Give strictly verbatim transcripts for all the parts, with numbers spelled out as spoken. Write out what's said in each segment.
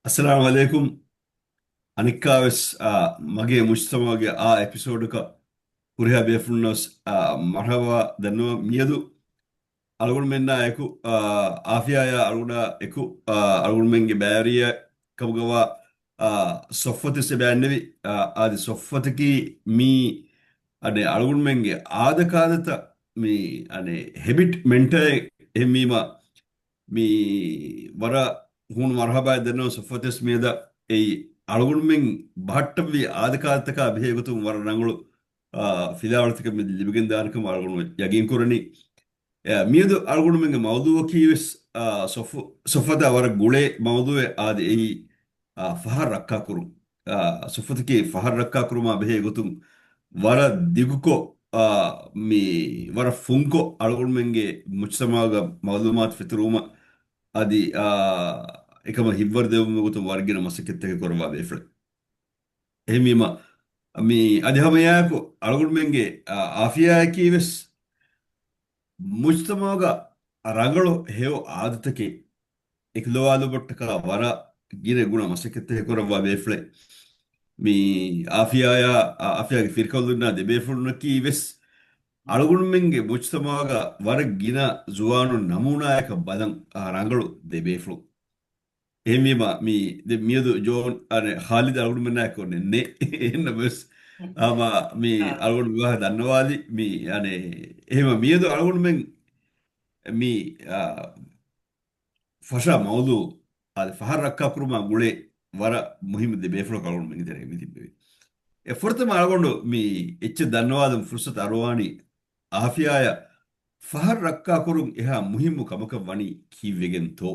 އައްސަލާމު ޢަލައިކުމް. އަނެއްކާވެސް، އާ، މަގޭ މުޖްތަމަޢުގެ އާ އެޕިސޯޑަކަށް ހުރިހާ ބޭފުޅުންނަށް، އާ، މަރުޙަބާ ދަންނަވަން. މިއަދު އަޅުގަނޑުމެންނާ އެކު، އާ، އާފިޔާޔާ އަޅުގަނޑާ އެކު، އާ، އަޅުގަނޑުމެންގެ ބައިވެރިޔާ ކަމުގަވާ، އާ، ޞަފްވަތު އެބައިންނެވި. އާ، އާދެ، ޞަފްވަތަކީ މީ، އަނެއް، އަޅުގަނޑުމެންގެ އާދަކާދަތައް، މީ، އަނެއް، ހެބިޓް މެންޓަރެއް. އެހެންވީމަ، މީ ވަރަށް ހޫނު މަރުޙަބާއެއް ދަންނަވަން ޞަފްވަތު މިއަދަށް. އެއީ އަޅުގަނޑުމެން ބަހައްޓަވި އާދަކާދަތަކާ ބެހޭގޮތުން ވަރަށް ރަނގަޅު، އާ، ފިލާވަޅުތަކެއް މި ލިބިގެންދާނެކަމަށް އަޅުގަނޑު ޔަގީންކުރަނީ. އެ، މިއަދު އަޅުގަނޑުމެންގެ މައުޟޫއަކީވެސް، އާ، ޞަފް-، ޞަފްވަތާ ވަރަށް ގުޅޭ މައުޟޫއެއް. އާދެ، އެއީ، އާ، ފަހަށް ރައްކާކުރުން. އާ، ޞަފްވަތަކީ ފަހަށް ރައްކާކުރުމާ ބެހޭ ގޮތުން ވަރަށް ދިގުކޮށް، އާ، މި ވަރަށް ފުންކޮށް އަޅުގަނޑުމެންގެ މުޖްތަމަޢުގަ މަޢުލޫމާތު ފެތުރުވުމަށް އަދި، އާ، އެކަމަށް ހިތްވަރުދެވުމުގެ ގޮތުން ވަރަށް ގިނަ މަސައްކަތްތަކެއް ކުރައްވާ ބޭފުޅެއް. އެހެންވީމަ، މި އަދި ހަމައެއާއެކު އަޅުގަނޑުމެންގެ، އާ، އާފިޔާއަކީވެސް މުޖްތަމަޢުގަ ރަނގަޅު ހެޔޮ އާދަތަކެއް އެކުލަވާލުމަށްޓަކާ ވަރަށް ގިނަ ގުނަ މަސައްކަތްތަކެއް ކުރައްވާ ބޭފުޅެއް. މި އާފިޔާޔާ، އާ، އާފިޔާގެ ފިރިކަލުންނާ ދެބޭފުޅުންނަކީ ވެސް އަޅުގަނޑުމެންގެ މުޖްތަމަޢުގަ ވަރަށް ގިނަ ޒުވާނުން ނަމޫނާޔަކަށް ބަލަން، އާ، ރަނގަޅު ދެބޭފުޅުން. އެހެންވީމަ، މި ދެ މިއަދު ޖޯން، އަނެއް، ޚާލިދު އަޅުގަނޑުމެންނާއެކު ނެއް، ނެއް. އެހެންނަމަވެސް، ހަމަ މި އަޅުގަނޑު މިވާހަކަ ދަންނަވާލި، މި، އަނެއް، އެހެންވީމަ މިއަދު އަޅުގަނޑުމެން މި، އާ، ފަށާ މައުޟޫ، އާދެ، ފަހަށް ރައްކާކުރުމާ ގުޅޭ ވަރަށް މުހިއްމު ދެ ބޭފުޅަކު އަޅުގަނޑުމެންގެ ތެރޭގަ މި ތިއްބެވި. އެ ފުރަތަމަ އަޅުގަނޑު މި އެއްޗެއް ދަންނަވާލަން ފުރުޞަތު އަރުވާނީ އާފިޔާޔަށް ފަހަށް ރައްކާކުރުން އެހާ މުހިއްމު ކަމަކަށް ވަނީ ކީއްވެގެންތޯ؟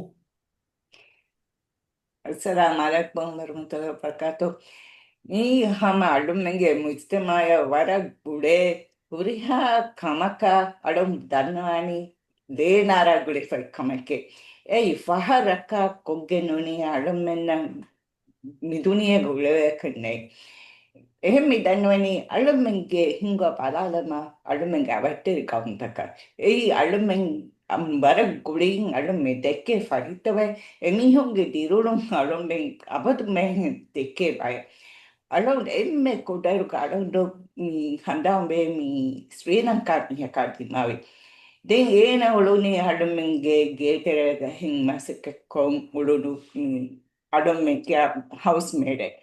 އައްސަލާމު ޢަލައިކުމް ވަރަޙްމަތުﷲ ވަބަރަކާތު. މީ ހަމަ އަޅުމެންގެ މުޖްތަމަޢަށް ވަރަށް ގުޅޭ ހުރިހާ ކަމަކަށް އަޅުން ދަންނަވާނީ ދޭނާރާ ގުޅިފައި ކަމެކޭ. އެއީ ފަހަށް ރައްކާ ކޮށްގެން ނޫނީ އަޅުމެންނަށް މި ދުނިޔޭގަ އުޅެވޭކަށް ނެތް. އެހެން މި ދަންނަވަނީ އަޅުމެންގެ ހިނގާ ބަލާލަމާ އަޅުމެންގެ އަވަށްޓެރި ގައުމުތަކަށް. އެއީ އަޅުމެން ވަރަށް ގުޅިން އަޅުމެން ދެކޭ ފަރިތަވެ އެމީހުންގެ ދިރިއުޅުން އަޅުމެން އަބަދު މެހެން ދެކޭ ބައެއް. އަޅުން އެންމެ ކުޑައިރުގަ އަޅުން މި ހަނދާންވޭ މި ސްރީލަންކާ މީހަކާ ދިމާވި. ދެން އޭނަ އުޅުނީ އަޅުމެންގެ ގޭތެރޭގަ ހިން މަސައްކަތްކޮށް އުޅުނު މި އަޅުމެންގެ ހައުސް މޭޑެއް.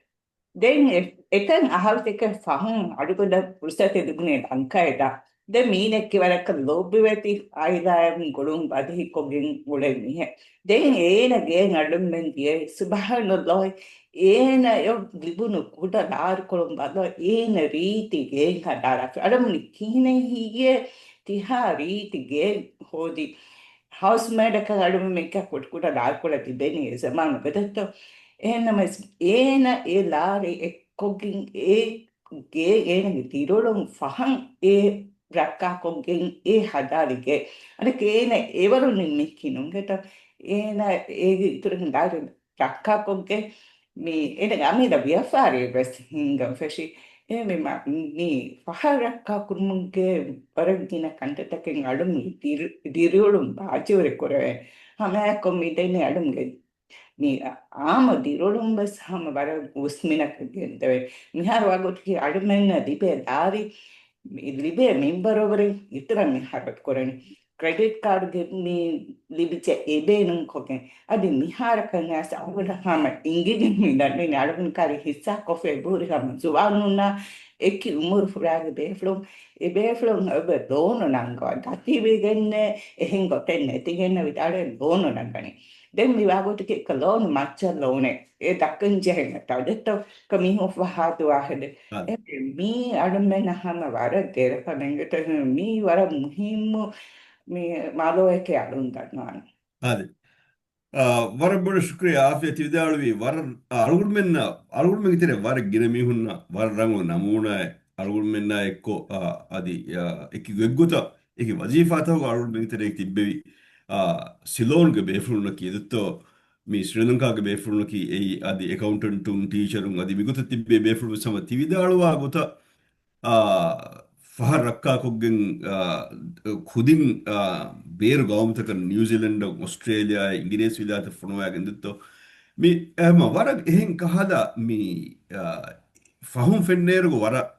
ދެން އެ-، އެތަން އަހަރުތަކެއް ފަހުން އަޑުގަނޑަށް ފުރުސަތެއް ލިބުނީ ލަންކާއެއް ދާ. ދެން މީނެއްކި ވަރަކަށް ލޯބިވެތި އާއިލާއިން ގުޅުން ބަދަހިކޮށްގެން އުޅޭ މީހެއް. ދެން އޭނަ ގޭން އަޑުންމެން ދިޔައީ ސުބްޙާނަﷲ. އޭނަ އެ ލިބުނު ކުޑަ ލާރިކޮޅުން ބަލަ އޭނަ ރީތި ގޭން ހަދާލާފި. އަޑުމަނި ކިހިނެއް ހީއޭ ތިހާ ރީތި ގޭން ހޯދި. ހައުސް މޭޑަކަށް އަޑުމެން މިކަ ކުޑަ ކުޑަ ލާރިކޮޅަށް ލިބެނީ އެ ޒަމާނު ގަދައްތޯ. އެހެންނަމަވެސް އޭނަ އެ ލާރި އެއްކޮށްގެން އެ ގޭ އޭނަގެ ދިރިއުޅުން ފަހަން އެ ރައްކާކޮށްގެން އެ ހަދާލި ގޭ. އަނެކޭ އޭނަ އެވަރު ނިންމެއްކި ނުންގެތޯ. އޭނަ އޭގެ އިތުރުން ލާރި ރައްކާކޮށްގެ މި އޭނަގެ އަމިއްލަ ވިޔަފާރި ވެސް ހިނގަން ފެށި. އެ މި މަ-، މި ފަހަށް ރައްކާ ކުރުމުގެ ވަރަށް ގިނަ ކަންތައްތަކެއް އަޅު މި ދިރި-، ދިރިއުޅުން ބާޒީވެރި ކުރެވޭ. ހަމައެކަމް މި ދެންނެ އަޅުމުގެ މި އާއްމު ދިރިއުޅުން ވެސް ހަމަ ވަރަށް ހުސްމިނަކަށް ގެންދެވޭ. މިހާރު ވަގުތުގެ އަޅުމެންނަށް ލިބޭ ލާރި، މި ލިބޭ މިންވަރުވަރެއް އިތުރަށް މި ހަރަދު ކުރަނީ. ކްރެޑިޓް ކާޑުގެ މި ލިބިއްޖެ އެބޭނުންކޮށްގެން. އަދި މިހާރަކަށް އައިސް އަޅުގަނޑަށް ހަމަ އިނގިގެން މި ދަންނަވަނީ އަޅުގަނޑު ކާރި ހިއްސާ ކޮށްފަ އެބަހުރި ހަމަ ޒުވާނުންނާ އެކި އުމުރު ފުރާގެ ބޭފުޅުން އެބޭފުޅުން އެބަ ލޯނު ނަންގަވާ ދަތިވެގެންނޭ އެހެން ގޮތެއް ނެތިގެންނަ ވިދާޅުވެ ލޯނު ނަންގަނީ. ދެން މި ވާގޮތަކީ އެކަ ލޯނު މައްޗަށް ލޯނެއް އެ ދައްކަން ޖެހެން އެތާ ދެއްތޯ ކަ މީހުން ފަހާ ދުވާހެދެ. އާ. އެ މީ އަޅުމެން ހަމަ ވަރަށް ދެރަފަ ނެނގެތަ މީ ވަރަށް މުހިއްމު މި މާލޯއެކޭ އަޅުން ދަންނަވާނެ. އާދެ. އާ، ވަރަށް ބޮޑަށް ޝުކުރިއްޔާ އާފިޔާ ތި ވިދާޅުވީ ވަރަށް، އާ، އަޅުގަނޑުމެންނަށް، އަޅުގަނޑުމެންގެ ތެރޭ ވަރަށް ގިނަ މީހުންނަށް ވަރަށް ރަނގަޅު ނަމޫނާއެއް އަޅުގަނޑުމެންނާ އެއްކޮށް، އާ، އަދި، އާ، އެކި ގޮތްގޮތަށް އެކި ވަޒީފާތަކުގަ އަޅުގަނޑުމެންގެ ތެރޭ ތިއްބެވި، އާ، ސިލޯންގެ ބޭފުޅުންނަކީ އެދެއްތޯ މި ސްރީލަންކާގެ ބޭފުޅުންނަކީ އެއީ އަދި އެކައުންޓެންޓުން، ޓީޗަރުން އަދި މިގޮތަށް ތިއްބޭ ބޭފުޅުން ވެސް ހަމަ ތި ވިދާޅުވާ ގޮތަށް، އާ، ފަހަށް ރައްކާކޮށްގެން، އާ، ކުދިން، އާ، ބޭރު ގައުމުތަކަށް ނިއުޒީލެންޑަށް، އޮސްޓްރޭލިޔާއާއި އިނގިރޭސި ވިލާތަށް ފޮނުވާގެން ދެއްތޯ، މި އެހެމަ ވަރަށް އެހެން ކަހަލަ މި، އާ، ފަހުން ފެންނޭރުގަ ވަރަށް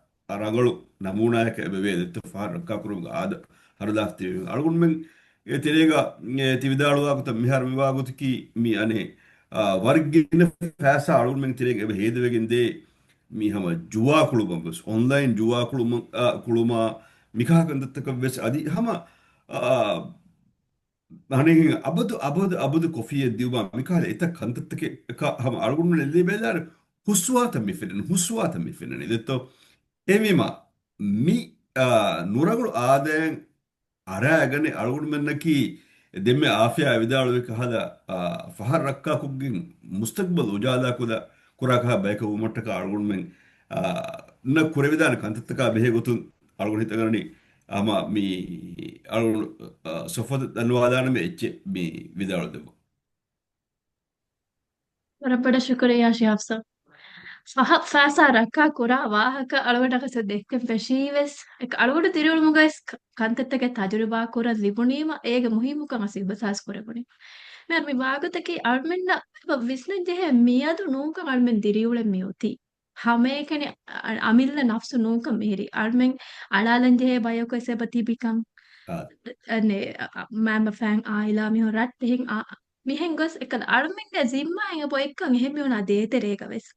ރަނގަޅު ނަމޫނާއަކަށް އެބަވޭ ދެއްތޯ ފަހަރު ރައްކާކުރުމުގެ އާދަ ހަރުލާފަ ތިބި އަޅުގަނޑުމެން ތެރޭގަ، އެ، ތި ވިދާޅުވާ ގޮތަށް މިހާރު މިވާ ގޮތަކީ މި އަނެއް، އާ، ވަރަށް ގިނަ ފައިސާ އަޅުގަނޑުމެން ތެރޭގަ އެބަ ހޭދަވެގެން ދޭ މި ހަމަ ޖުވާކުޅުމަށް ވެސް، އޮންލައިން ޖުވާކުޅުމަށް، އާ، ކުޅުމާ މިކަހަލަ ކަންތައްތަކަށް ވެސް އަދި ހަމަ، އާ، އަނެއް އަބަދު، އަބަދު، އަބަދު ކޮފީއެއް ދިއުމާ މިކަހަލަ އެތައް ކަންތައްތަކެއް ކަ-، ހަމަ އަޅުގަނޑުމެން ލިބޭލާރު ހުސްވާތަން މި ފެންނަނީ، ހުސްވާތަން މި ފެންނަނީ. ދެއްތޯ؟ އެހެންވީމާ، މި، އާ، ނުރަނގަޅު އާދައިން އަރާގަނެ އަޅުގަނޑުމެންނަކީ ދެންމެ އާފިޔާ ވިދާޅުވި ކަހަލަ، އާ، ފަހަރު ރައްކާކޮށްގެން މުސްތަގްބަލް އުޖާލާކުލަ ކުރާ ކަހަލަ ބަޔަކަށް ވުމަށްޓަކާ އަޅުގަނޑުމެން، އާ، ނަށް ކުރެވިދާނެ ކަންތައްތަކާ ބެހޭ ގޮތުން އަޅުގަނޑު ހިތަށް އަންނަނީ ހަމަ މި އަޅުގަނޑު، އާ، ސޮފްވަތަށް ދަންނަވާލާނަމޭ އެއްޗެއް މި ވިދާޅުދެއްވުން. ވަރަށް ބޮޑަށް ޝުކުރިއްޔާ ޝިހާބް ސާ. ފަހަ-، ފައިސާ ރައްކާ ކުރާ ވާހަކަ އަޅުގަނޑަކަށް ދެއްކެން ފެށީ ވެސް، އެކަ އަޅުގަނޑު ދިރިއުޅުމުގައި ވެސް ކަ-، ކަންތައްތަކެއް ތަޖުރިބާ ކުރަން ލިބުނީމަ، އޭގެ މުހިއްމުކަން އަސް އިހްސާސް ކުރެވުނީ. މި މި ވާގޮތަކީ އަޅުމެންނަށް ވިސްނަން ޖެހޭ މިއަދު ނޫންކަން އަޅުމެން ދިރިއުޅެން މި އޮތީ. ހަމައެކަނި އަ-، އަމިއްލަ ނަފްސު ނޫންކަން މިހިރީ. އަޅުމެން އަޅާލަން ޖެހޭ ބަޔަކު ވެސް އެބަ ތިބިކަން. އާ. އަ-، އަނެ، އަ-، އަ-، މައިންބަފައިން އާއިލާ މީހުން ރައްޓެހިން އާ، މިހެން ގޮސް އެކަލަ އަޅުމެންގެ ޒިންމާއިން އެބަ އޮތްކަން އެހެން މި އޮންނަ ދޭތެރޭގަ ވެސް.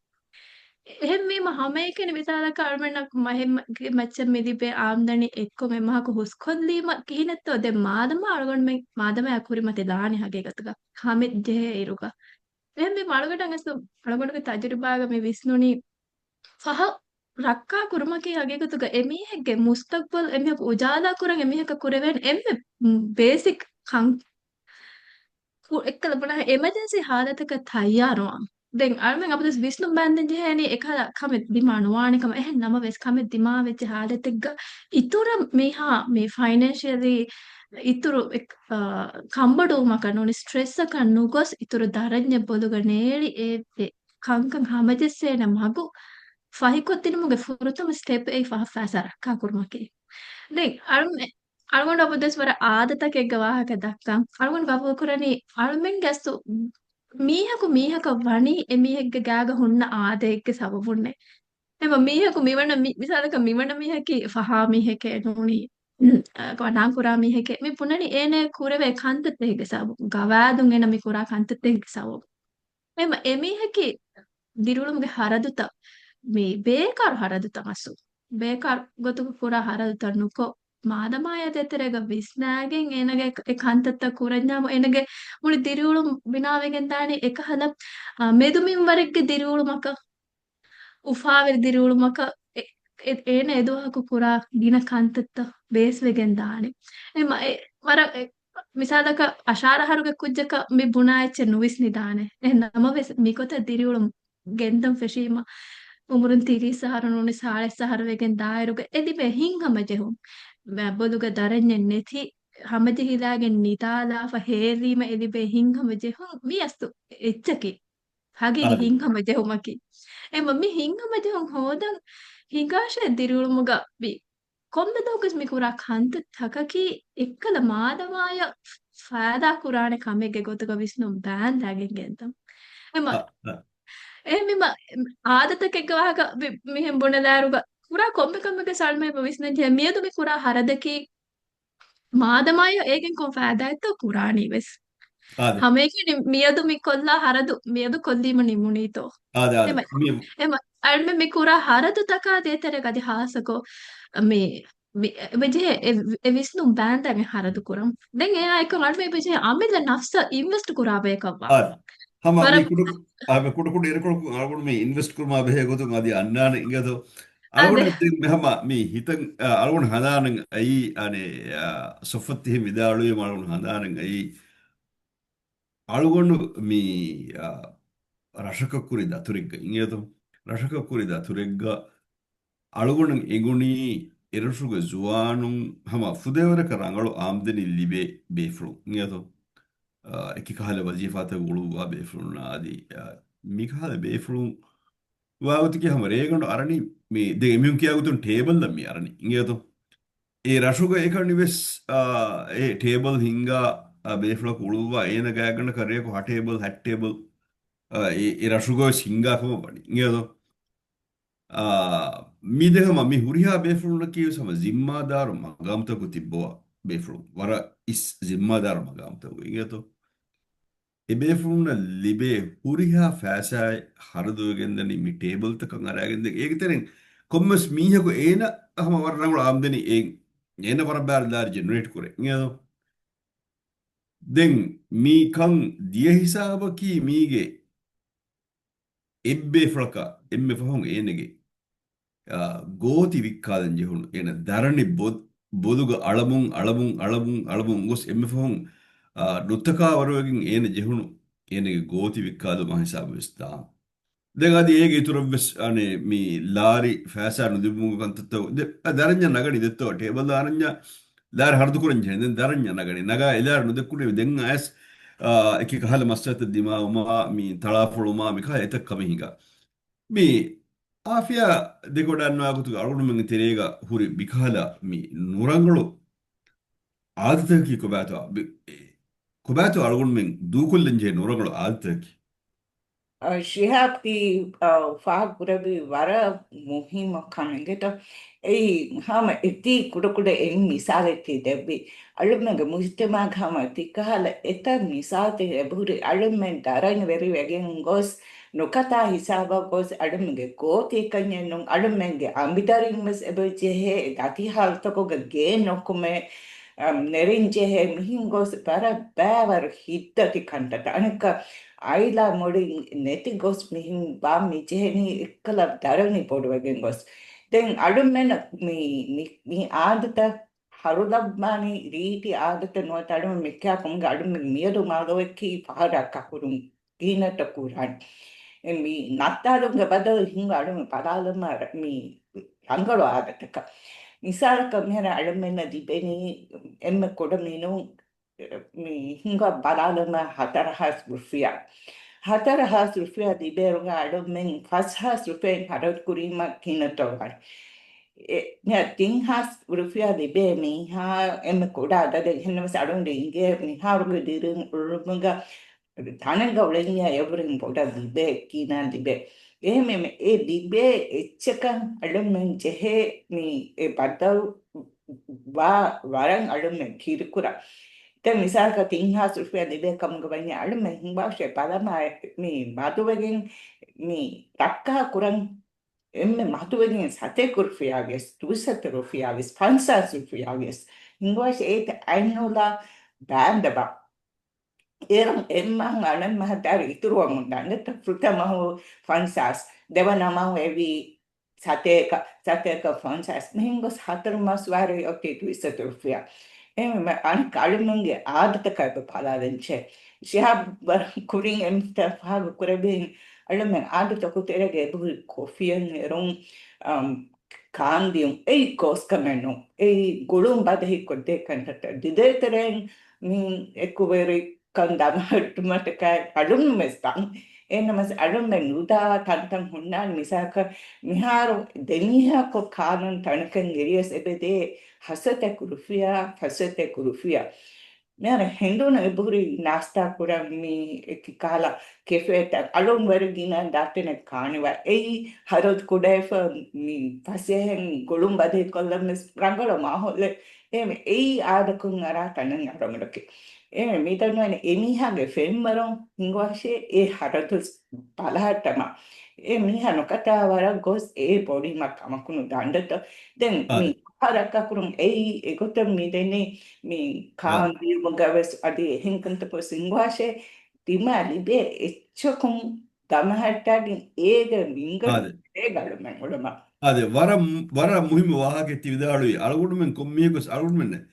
އެހެންވީމަ ހަމައެކަނި މިސާލަކަށް އަޅުމެންނަށް މަހެއް މަ-، މައްޗަށް މި ލިބޭ އާމްދަނީ އެއްކޮށް އެ މަހަކު ހުސްކޮށްލީމަ ކިހިނެއްތޯ ދެން މާދަމާ އަޅުގަނޑުމެން މާދަމާ ކުރިމަތި ލާނެ ހަގީގަތުގަ ހަމަ ޖެހޭ އިރުގަ. އެހެންވީމަ އަޅުގަނޑަށް އަސް އަޅުގަނޑުގެ ތަޖުރިބާގަ މި ވިސްނުނީ ފަހަ ރައްކާ ކުރުމަކީ ހަގީގަތުގަ އެމީހެއްގެ މުސްތަގްބަލް އެމީހަކު އުޖާލާ ކުރަން އެމީހަކަށް ކުރެވޭނެ އެންމެ ބޭސިކް ކަން. ކު-، އެއްކަލަ ބުނާ އެމަޖެންސީ ހާލަތަކަށް ތައްޔާރުވާން. ދެން އަޅުމެން އަބަދުވެސް ވިސްނުން ބައިންދެން ޖެހޭނީ އެކަހަލަ ކަމެއް ދިމާ ނުވާނެ ކަމަށް. އެހެން ނަމަވެސް ކަމެއް ދިމާވެއްޖެ ހާލަތެއްގަ އިތުރަށް މީހާ މި ފައިނޭންޝިއަލީ އިތުރު އެ-، އާ، ކަންބޮޑުވުމަކަށް ނޫނީ ސްޓްރެސްއަކަށް ނުގޮސް އިތުރު ދަރަންޏެއް ބޮލުގަ ނޭޅި އެ އެ ކަންކަން ހަމަޖެއްސޭނެ މަގު ފަހިކޮށްދިނުމުގެ ފުރަތަމަ ސްޓެޕް އެއީ ފަހަ ފައިސާ ރައްކާ ކުރުމަކީ. ދެން އަޅު-، އަޅުގަނޑު އަބަދުވެސް ވަރަށް އާދަތަކެއްގެ ވާހަކަ ދައްކަން. އަޅުގަނޑު ގަބޫލު ކުރަނީ އަޅުމެންގެ އަސްލު މީހަކު މީހަކަށް ވަނީ އެމީހެއްގެ ގާގަ ހުންނަ އާދައެއްގެ ސަބަބުންނޭ. އެމަ މީހަކު މިވަނަ މި-، މިސާލަކަށް މިވަނަ މީހަކީ ފަހާ މީހެކޭ ނޫނީ، އަ، ނާން ކުރާ މީހެކޭ. މި ބުނަނީ އޭނަ ކުރެވޭ ކަންތައްތަކެއްގެ ސަބަބު، ގަވާއިދުން އޭނަ މި ކުރާ ކަންތައްތަކެއްގެ ސަބަބު. އެމަ އެމީހަކީ ދިރިއުޅުމުގެ ހަރަދުތައް، މި ބޭކާރު ހަރަދުތައް އަސްލު. ބޭކާރު ގޮތުގަ ކުރާ ހަރަދުތައް ނުކޮށް، މާދަމާޔާ ދޭތެރޭގަ ވިސްނާގެން އޭނަގެ އެ ކަންތައްތައް ކުރަންޏާމު އޭނަގެ މުޅި ދިރިއުޅުން ބިނާވެގެން ދާނީ އެކަހަލަ، އާ، މެދު މިންވަރެއްގެ ދިރިއުޅުމަކަށް. އުފާވެރި ދިރިއުޅުމަކަށް އެ-، އެ-، އޭނަ އެދުވަހަކު ކުރާ ގިނަ ކަންތައްތައް ބޭސްވެގެން ދާނެ. އެ މަ-، އެ ވަރަށް އެ-، މިސާލަކަށް އަށާރަ އަހަރުގެ ކުއްޖަކަށް މި ބުނާ އެއްޗެއް ނުވިސްނިދާނެ. އެހެން ނަމަވެސް މިގޮތަށް ދިރިއުޅުން ގެންދަން ފެށީމަ، އުމުރުން ތިރީސް އަހަރު ނޫނީ ސާޅީސް އަހަރު ވެގެން ދާއިރުގަ އެ ލިބޭ ހިތްހަމަޖެހުން، މަ-، ބޮލުގަ ދަރަންޏެއް ނެތި ހަމަޖެހިލާގެން ނިދާލާފަ ހޭލީމަ އެ ލިބޭ ހިތްހަމަޖެހުން މި އަސްލު އެއްޗަކީ. ހަގީގީ ހިތްހަމަޖެހުމަކީ. އެމަ މި ހިތްހަމަޖެހުން ހޯދަން ހިނގާށޭ ދިރިއުޅުމުގަ ވި-، ކޮންމެ ދުވަހަކުވެސް މި ކުރާ ކަންތައްތަކަކީ އެއްކަލަ މާދަމާޔަށް ފައިދާ ކުރާނެ ކަމެއްގެ ގޮތުގަ ވިސްނުން ބާންދާގެން ގެންދަން. އެމަ، އާ، އާ. އެހެންވީމަ އާދަތަކެއްގެ ވާހަކަ ވި-، މިހެން ބުނެލާއިރުގަ ކުރާ ކޮންމެ ކަމެއްގެ ސަޅުމެ ވިސްނަން ޖެހޭ މިއަދު މި ކުރާ ހަރަދަކީ މާދަމާޔަށް އޭގެން ކޮން ފައިދާއެއްތޯ ކުރާނީ ވެސް. އާދެ. ހަމައެކަނި މިއަދު މި ކޮށްލާ ހަރަދު، މިއަދު ކޮށްލީމަ ނިމުނީތޯ؟ އާދެ، އާދެ. އެމަ-، މި އެމަ-، އަޅުމެން މި ކުރާ ހަރަދުތަކާ ދޭތެރޭގަ އަދި ހާއްސަކޮށް މި، މި، އެބަޖެހޭ އެ، އެ ވިސްނުން ބާންދާގެން ހަރަދު ކުރަން. ދެން އެއާ އެކަން އަޅުމެން އެބަޖެހޭ އަމިއްލަ ނަފްސަށް އިންވެސްޓް ކުރާ ބަޔަކަށްވާ. އާދެ. ހަމަ މި ވަރަށް ކުޑަ، އާ، މި ކުޑަ ކުޑަ އިރުކޮޅަކުން އަޅުގަނޑު މި އިންވެސްޓް ކުރުމާ ބެހޭ ގޮތުން އަދި އަންނާނެ އިނގޭތޯ. އަޅުގަނޑު އާދެ. ދެން މި ހަމަ މި ހިތަށް، އާ، އަޅުގަނޑު ހަނދާނަށް އައީ، އަނެ، އާ، ސޮފްވަތް ތިހެން ވިދާޅުވީމަ އަޅުގަނޑު ހަނދާނަށް އައީ، އަޅުގަނޑު މި، އާ، ރަށަކަށް ކުރި ދަތުރެއްގަ އިނގޭތޯ. ރަށަކަށް ކުރި ދަތުރެއްގަ އަޅުގަނޑު އެނގުނީ އެރަށުގެ ޒުވާނުން ހަމަ ފުދޭވަރަކަށް ރަނގަޅު އާމްދަނީ ލިބޭ ބޭފުޅުން އިނގޭތޯ. އާ، އެކި ކަހަލަ ވަޒީފާތައް އުޅުއްވާ ބޭފުޅުންނާ އަދި، އާ، މިކަހަލަ ބޭފުޅުން ވާގޮތަކީ ހަމަ ރޭގަނޑު އަރަނީ މި ދެ އެމީހުން ކިޔާ ގޮތުން ޓޭބަލްއަށް މި އަރަނީ އިނގޭތޯ. އެ ރަށުގަ އެކަނި ވެސް، އާ، އެ ޓޭބަލް ހިންގާ، އާ، ބޭފުޅަކު އުޅުއްވާ އޭނަ ގާތްގަނޑަކަށް ރެޔަކު ހަ ޓޭބަލް، ހަ ޓޭބަލް. އާ، އެ، އެ ރަށުގަވެސް ހިންގާ ކަމަށް ވަނީ. އިނގޭތޯ؟ އާ، މި ދެ ހަމަ މި ހުރިހާ ބޭފުޅުންނަކީ ވެސް ހަމަ ޒިންމާދާރު މަގާމުތަކު ތިއްބަވާ ބޭފުޅުން. ވަރަށް އިސް ޒިންމާދާރު މަގާމުތަކު. އިނގޭތޯ؟ އެބޭފުޅުންނަށް ލިބޭ ހުރިހާ ފައިސާއެއް ހަރަދުވެގެންދަނީ މި ޓޭބަލްތަކަށް އަރާގެން. ދެން އޭގެ ތެރެއިން ކޮންމެސް މީހަކު އޭނަ ހަމަ ވަރަށް ރަނގަޅު އާމްދަނީ އޭ-، އޭނަ ވަރަށް ބާރު ލާރި ޖެނެރޭޓް ކުރޭ. އިނގޭތޯ؟ ދެން މި ކަން ދިޔަ ހިސާބަކީ މީގެ އެއްބޭފުޅަކަށް އެންމެ ފަހުން އޭނަގެ، އާ، ގޯތި ވިއްކާލަން ޖެހުނު. އޭނަ ދަރަނި ބޮ-، ބޮލުގަ އަޅަމުން، އަޅަމުން، އަޅަމުން، އަޅަމުން ގޮސް އެންމެ ފަހުން، އާ، ނުތަކާވަރުވެގެން އޭނަ ޖެހުނު އޭނަގެ ގޯތި ވިއްކާލުމާ ހިސާބު ވެސް ދާން. ދެން އަދި އޭގެ އިތުރަށްވެސް އަނެއް މި ލާރި ފައިސާ ނުލިބުމުގެ ކަންތައްތައް ދެ-، އަ، ދަރަންޏަށް ނަގަނީ ދެއްތޯ ޓޭބަލް ދާރަންޏަށް ލާރި ހަރަދު ކުރަން ޖެހެން. ދެން ދަރަންޏަށް ނަގަނީ. ނަގާ އެ ލާރި ނުދެއްކުނީ ދެން އަޔަސް، އާ، އެކި ކަހަލަ މައްސަލަތައް ދިމާވުމާ، މި ތަޅާފޮޅުމާ، މި ކަހަލަ އެތައް ކަމެއް ހިނގާ. މި އާފިޔާ ދެކޮޑަށް އަންނަވާ ގޮތުގަ އަޅުގަނޑުމެންގެ ތެރޭގަ ހުރި މިކަހަލަ މި ނުރަނގަޅު އާދަތަކީ ކޮބާތޯ؟ ބި-، ކޮބާތޯ އަޅުގަނޑުމެން ދޫކޮށްލަން ޖެހޭ ނުރަނގަޅު އާދަތަކީ؟ އަ، ޝިހާބް ތި، އަ، ފާހަގަކުރެއްވި ވަރަށް މުހިއްމު ކަމެއް އިނގޭތޯ. އެއީ ހަމަ އެތީ ކުޑަކުޑަ އެއް މިސާލެއް ތި ދެއްވި. އަޅުމެންގެ މުޖްތަމަޢުގަ ހަމަ ތިކަހަލަ އެތައް މިސާލްތައް އެބަހުރި. އަޅުމެން ދަރަނިވެރި ވެގެން ގޮސް، ނުކަތާ ހިސާބަށް ގޮސް، އަޅުމެންގެ ގޯތީކަންޏެއް ނޫން، އަޅުމެންގެ އަނބިދަރިން ވެސް އެބަ ޖެހޭ، ދަތި ހާލަތަކުގަ ގޭ ނުކުމެ، އަ، ނެރެން ޖެހޭ، މިހެން ގޮސް ވަރަށް ބައިވަރު ހިތްދަތި ކަންތައްތައް. އަނެއްކާ އާއިލާ މުޅިން ނެތި ގޮސް މިހެން ވާން މި ޖެހެނީ އެއްކަލަ ދަރަނި ބޮޑުވެގެން ގޮސް. ދެން އަޅުމެން މި، މި، މި އާދަތައް ހަރުލައްވާނީ ރީތި އާދަތެއް ނުވަތަ އަޅުމެން މި ކިޔާ ކަމުގަ އަޅުމެން މިއަދު މާލޯއަކީ ފަހަރަކަށް ހުރުން ގިނަތައް ކުރާނެ. އެ މި ނައްތާލުމުގެ ބަދަލު ހިނގާ އަޅުމެން ބަލާލަމާ މި ރަނގަޅު އާދަތަކަށް. މިސާލަކަށް މިހާރު އަޅުމެންނަށް ލިބެނީ އެންމެ ކުޑަމިނުން މި ހިނގާ ބަލާލަމާ ހަތަރު ހާސް ރުފިޔާ. ހަތަރު ހާސް ރުފިޔާ ލިބޭއިރުގަ އަޅުމެން ފަސް ހާސް ރުފިޔާއިން ހަރަދު ކުރީމަ ގިނަތައް ވާނެ. އެ، މި ތިން ހާސް ރުފިޔާ ލިބޭ މީހާ އެންމެ ކުޑަ އަދަދެއް. އެހެންނަމަވެސް އަޅުގަނޑު އިނގޭ މިހާރުގެ ދިރިއުޅުމުގަ ތަނެއްގަ އުޅެންޏާ އެބުރިން ބޮޑަށް ލިބޭ، ގިނަ ލިބޭ. އެހެންވީމަ އެ ލިބޭ އެއްޗަކަށް އަޅުމެން ޖެހޭ މި އެ ބަދަލު ވާ ވަރަށް އަޅުމެން ކީރިކުރާ. ދެން މިސާލަކަށް ތިން ހާސް ރުފިޔާ ލިބޭ ކަމުގަ ވަންޏާ އަޅުމެން ހިނގާށޭ ބަލަމާ މި މަދުވެގެން މި ރައްކާ ކުރަން އެންމެ މަދުވެގެން ސަތޭކަ ރުފިޔާ ވިޔަސް، ދުއިސައްތަ ރުފިޔާ ވިޔަސް، ފަންސާސް ރުފިޔާ ވިޔަސް، ހިނގުވާށޭ އޭތި އަތްނުލާ ބާންދަބާ. އޭރުން އެއްމަހު އަނެއްމަހަށް ދާރި އިތުރުވަމުން ދާނެ. ފުރަތަމަ މަހު ފަންސާސް، ދެވަނަ މަހު އެވީ ސަތޭކަ، ސަތޭކަ ފަންސާސް. މިހެން ގޮސް ހަތަރު މަސް ވާރޭ އޮތީ ދުއިސައްތަ ރުފިޔާ. އެހެންވީމަ އަނެއްކާ އަޅުމެންގެ އާދަތަކަށް އެބަ ބަލާލަން ޖެހޭ. ޝިހާބް ވަރަށް ކުރިން އެމްތަ ފާހަގަ ކުރެއްވި އަޅުމެން އާދަތަކު ތެރޭގަ އެބަހުރި ކޮފީއަށް އެރުން، އަމް، ކާންދިޔުން އެއީ ގޯސްކަމެއް ނޫން. އެއީ ގުޅުން ބަދަހި ކޮށްދޭ ކަންތައްތައް. ދިދޭތެރެއިން މި އެކުވެރިކަން ދަމަހައްޓުމަށްޓަކައި އަޅުން ވެސް ދާން. އެހެންނަމަސް އަޅުންމެ ނުދާ ތަންތަން ހުންނާނެ. މިސާލަކަށް މިހާރު ދެނީހާކޮށް ކާލަން ތަނަކަށް އެރިޔަސް އެބެދޭ ހަސަތަކު ރުފިޔާ، ހަސަތަކު ރުފިޔާ. މިހާރު ހެނދުނު އެބަހުރި ނާސްތާ ކުރަން މި އެކި ކަހަލަ ކެފޭތައް އަޅުން ވަރަށް ގިނަ ދާތެނެއް ކާނެވާ. އެއީ ހަރަދު ކުޑަވެފަ މި ފަސޭހައިން ގުޅުން ބަދަހި ކޮށްލަން ވެސް ރަނގަޅު މާހައުލެއް. އެހެންވެ އެއީ އާދަކޮށް އަރާ ތަނެއް އަޅުގަނޑަކީ. އެހެންވެ މިދަންނަވަނީ އެމީހާގެ ފެންވަރުން ހިނގުވާށޭ އެ ހަރަދު ބަލަހައްޓަމާ. އެ މީހާ ނުކަތާ ވަރަށް ގޮސް އެ ބޮޑީމަ ކަމަކުނު ދާންދެއްތޯ. ދެން މި އާދެ. ރައްކާ ކުރުން އެއީ އެގޮތަށް މި ދެނީ މި ކާންދިޔުމުގަ ވެސް އަދި އެހެން ކަންތަކުން ހިނގުވާށޭ ދިމާ ލިބޭ އެއްޗަކުން ދަމަހައްޓާގެން އޭގެ މިންގަނޑު އާދެ. އޭގަ އަޅުމެން އުޅުމަށް. އާދެ، ވަރަށް، ވަރަށް މުހިއްމު ވާހަކައެއް ތި ވިދާޅުވީ. އަޅުގަނޑުމެން ކޮންމީހަކުވެސް އަޅުގަނޑުމެންނަށް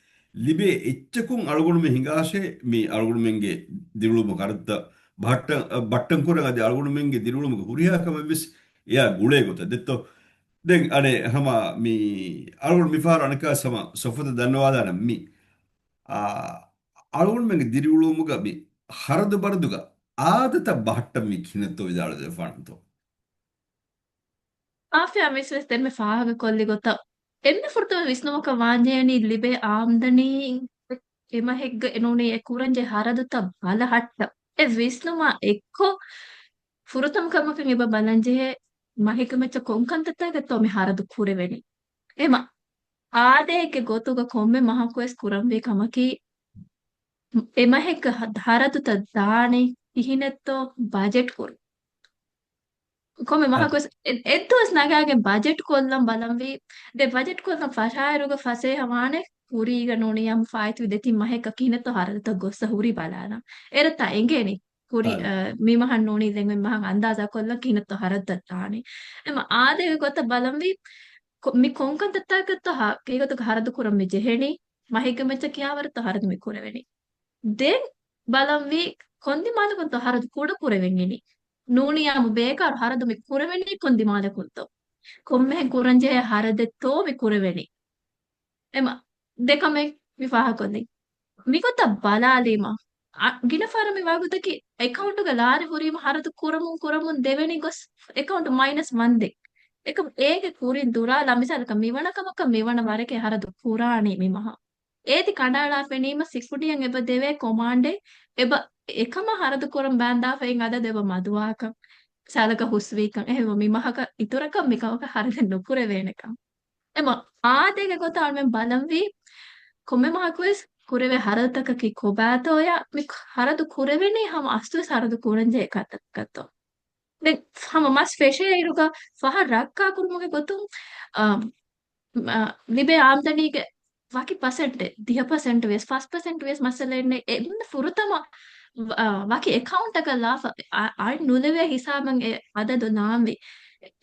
ލިބޭ އެއްޗަކުން އަޅުގަނޑުމެން ހިނގާށޭ މި އަޅުގަނޑުމެންގެ ދިރިއުޅުމުގެ ހަރަދުތައް ބަހައްޓަން، ބައްޓަން ކުރަން އަދި އަޅުގަނޑުމެންގެ ދިރިއުޅުމުގެ ހުރިހާ ކަމެއްވެސް އެއާ ގުޅޭ ގޮތަށް ދެއްތޯ. ދެން އަނެއް ހަމަ މި އަޅުގަނޑު މިފަހަރު އަނެއްކާ ހަމަ ސޮފްވަތަށް ދަންނަވާލާނަން މި، އާ، އަޅުގަނޑުމެންގެ ދިރިއުޅުމުގަ މި ހަރަދު ބަރަދުގަ އާދަތައް ބަހައްޓަން މި ކިހިނެއްތޯ ވިދާޅުވެފާނަންތޯ؟ އާފިޔާ މިސް ވެސް ދެންމެ ފާހަގަ ކޮށްލި ގޮތަށް އެންމެ ފުރަތަމަ ވިސްނުމަކަށް ވާންޖެހެނީ ލިބޭ އާމްދަނީ އެމަހެއްގަ އެނޫނީ އެ ކުރަންޖެހޭ ހަރަދުތައް ބަލަހައްޓަ. އެ ވިސްނުމާ އެއްކޮށް ފުރަތަމަ ކަމަކަށް އެބަ ބަލަން ޖެހޭ މަހެއްގެ މައްޗަށް ކޮން ކަންތައްތަކެއްތޯ މި ހަރަދު ކުރެވެނީ. އެމަ އާދައިގެ ގޮތުގަ ކޮންމެ މަހަކުވެސް ކުރަންވީ ކަމަކީ، އެ މަހެއްގަ ހަ-، ހަރަދުތައް ދާނީ ކިހިނެއްތޯ ބަޖެޓް ކުރުން. ކޮންމެ އަ. މަހަކުވެސް އެ-، އެއްދުވަސް ނަގާގެން ބަޖެޓް ކޮށްލަން ބަލަންވީ. ދެ ބަޖެޓް ކޮށްލަން ފަށާއިރުގަ ފަސޭހަ ވާނެ ކުރީގަ ނޫނީ އަމް ފާއިތުވި ދެތިން މަހެއްގަ ކިހިނެއްތޯ ހަރަދުތައް ގޮއްސަ ހުރީ ބަލާލަން. އޭރަށް ތާ އެނގޭނީ. ކުރި، އަ. އަ، މި މަހަށް ނޫނީ ދެން މި މަހަށް އަންދާޒާ ކޮށްލަން ކިހިނެއްތޯ ހަރަދުތައް ދާނީ. އެމަ އާދައިގެ ގޮތަށް ބަލަންވީ ކޮ-، މި ކޮން ކަންތައްތަކަށްތޯ ހަ-، ކީގޮތަކަށް ހަރަދު ކުރަން މި ޖެހެނީ. މަހެއްގެ މައްޗަށް ކިހާވަރަށްތޯ ހަރަދު މި ކުރެވެނީ. ދެން ބަލަންވީ ކޮން ދިމާލަކުންތޯ ހަރަދު ކުޑަ ކުރެވެން އިނީ. ނޫނީ އާއްމު ބޭކާރު ހަރަދު މި ކުރެވެނީ ކޮން ދިމާލަކުންތޯ. ކޮންމެހެން ކުރަންޖެހޭ ހަރަދެއްތޯ މި ކުރެވެނީ. އެމަ ދެކަމެއް މި ފާހަގަކޮށްލި. މިގޮތަށް ބަލާލީމަ، އަ، ގިނަ ފަހަރަށް މި ވާގޮތަކީ އެކައުންޓުގަ ލާރި ހުރީމަ ހަރަދު ކުރަމުން ކުރަމުން ދެވެނީ ގޮސް އެކައުންޓު މައިނަސް ވަންދެން. އެކަމް އޭގެ ކުރިން ދުރާލާ މިސާލަކަށް މިވަނަ ކަމަކަށް މިވަނަ ވަރެކޭ ހަރަދު ކުރާނީ މި މަހަށް. އޭތި ކަނޑައަޅާފައިނީމަ ސިކުޑިއަށް އެބަ ދެވޭ ކޮމާންޑެއް އެބަ އެކަމަށް ހަރަދު ކުރަން ބާންދާފައި އަދަދު އެބަ މަދުވާކަން. ސާލަކަށް ހުސްވީކަން. އެހެންވެ މި މަހަކަށް އިތުރަކަށް މި ކަމަކަށް ހަރަދެއް ނުކުރެވޭނެކަން. އެމަ އާދައިގެ ގޮތަށް އަޅުމެން ބަލަންވީ ކޮންމެ މަހަކުވެސް ކުރެވޭ ހަރަދުތަކަކީ ކޮބާތޯޔާ މި ހަރަދު ކުރެވެނީ ހަމަ އަސްލުވެސް ހަރަދު ކުރަންޖެހޭ ކަންތައްތަކަށްތޯ. ދެން ހަމަ މަސް ފެށޭއިރުގަ ފަހަށް ރައްކާކުރުމުގެ ގޮތުން، އާ، އާ، ލިބޭ އާމްދަނީގެ ވަކި ޕަސެންޓެއް، ދިހަ ޕަސެންޓް ވިޔަސް، ފަސް ޕަސެންޓް ވިޔަސް މައްސަލައެއް ނެތް. އެ ފުރަތަމަ، އާ، ވަކި އެކައުންޓަކަށް ލާފަ، އަ-، އަތް ނުލެވޭ ހިސާބަށް އެ އަދަދު ލާންވީ.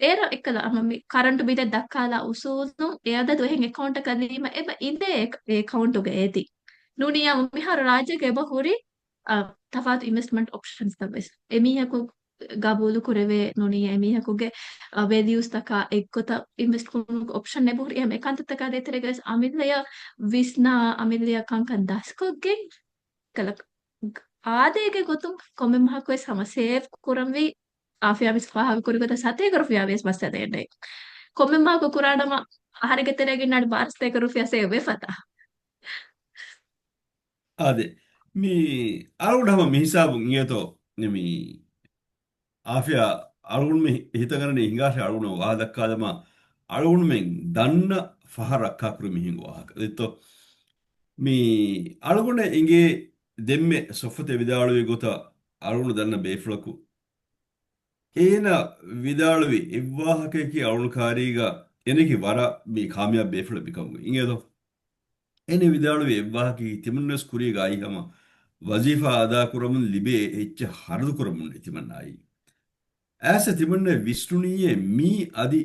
އޭރަށް އެއްކަލަ ހަމަ މި ކަރަންޓު ބިލެއް ދައްކާލާ އުސޫލުން އެ އަދަދު އެހެން އެކައުންޓަކަށް ލީމަ އެބަ އިނދޭ އެ-، އެ އެކައުންޓުގަ އޭތި. ނޫނީ އާއްމު މިހާރު ރާއްޖޭގަ އެބަ ހުރި އަ، ތަފާތު އިންވެސްޓްމަންޓް އޮޕްޝަންސްތައް ވެސް. އެމީހަކު ގަބޫލު ކުރެވޭ ނޫނީ އެމީހަކުގެ، އަ، ވެލިއުސްތަކާ އެއްގޮތަށް އިންވެސްޓް ކުރުމުގެ އޮޕްޝަން އެބަހުރި. އެހެން އެކަންތައްތަކާ ދޭތެރޭގަ ވެސް އަމިއްލަޔަށް ވިސްނާ، އަމިއްލަޔަށް ކަންކަން ދަސްކޮށްގެން ކަލަ-، އާދައިގެ ގޮތުން ކޮންމެ މަހަކު ވެސް ހަމަ ސޭވް ކުރަންވީ. އާފިޔާ ވެސް ފާހަގަ ކުރި ގޮތަށް ސަތޭކަ ރުފިޔާ ވެސް މައްސަލައެއް ނެތް. ކޮންމެ މަހަކު ކުރާނަމަ އަހަރެއްގެ ތެރޭގަ އިންނާނެ ބާރަ ސަތޭކަ ރުފިޔާ ސޭވް ވެފަތާ. އާދެ، މި އަޅުގަނޑު ހަމަ މި ހިސާބުން އިނގޭތޯ، މި އާފިޔާ އަޅުގަނޑުމެ ހިތަށް ގަންނަނީ ހިނގާށޭ އަޅުގަނޑު ވާހަކަ ދައްކާލަމާ، އަޅުގަނޑުމެން ދަންނަ ފަހަށް ރައްކާކުރި މި ހިނގު ވާހަކަ. ދެއްތޯ؟ މި އަޅުގަނޑަށް އެނގޭ ދެންމެ ސޮފްވަތެ ވިދާޅުވި ގޮތަށް އަޅުގަނޑު ދަންނަ ބޭފުޅަކު އޭނަ ވިދާޅުވި އެއްވާހަކަޔަކީ އަޅުގަނޑު ކާރީގަ އޭނައަކީ ވަރަށް މި ކާމިޔާބު ބޭފުޅެއް މިކަމުގަ. އިނގޭތޯ؟ އޭނަ ވިދާޅުވި އެއްވާހަކައީ ތިމަންނަވެސް ކުރީގަ އައީ ހަމަ ވަޒީފާ އަދާކުރަމުން ލިބޭ އެއްޗެއް ހަރަދުކުރަމުން ތިމަންނަ އައީ. އައިސް ތިމަންނަ ވިސްނުނީއޭ މީ އަދި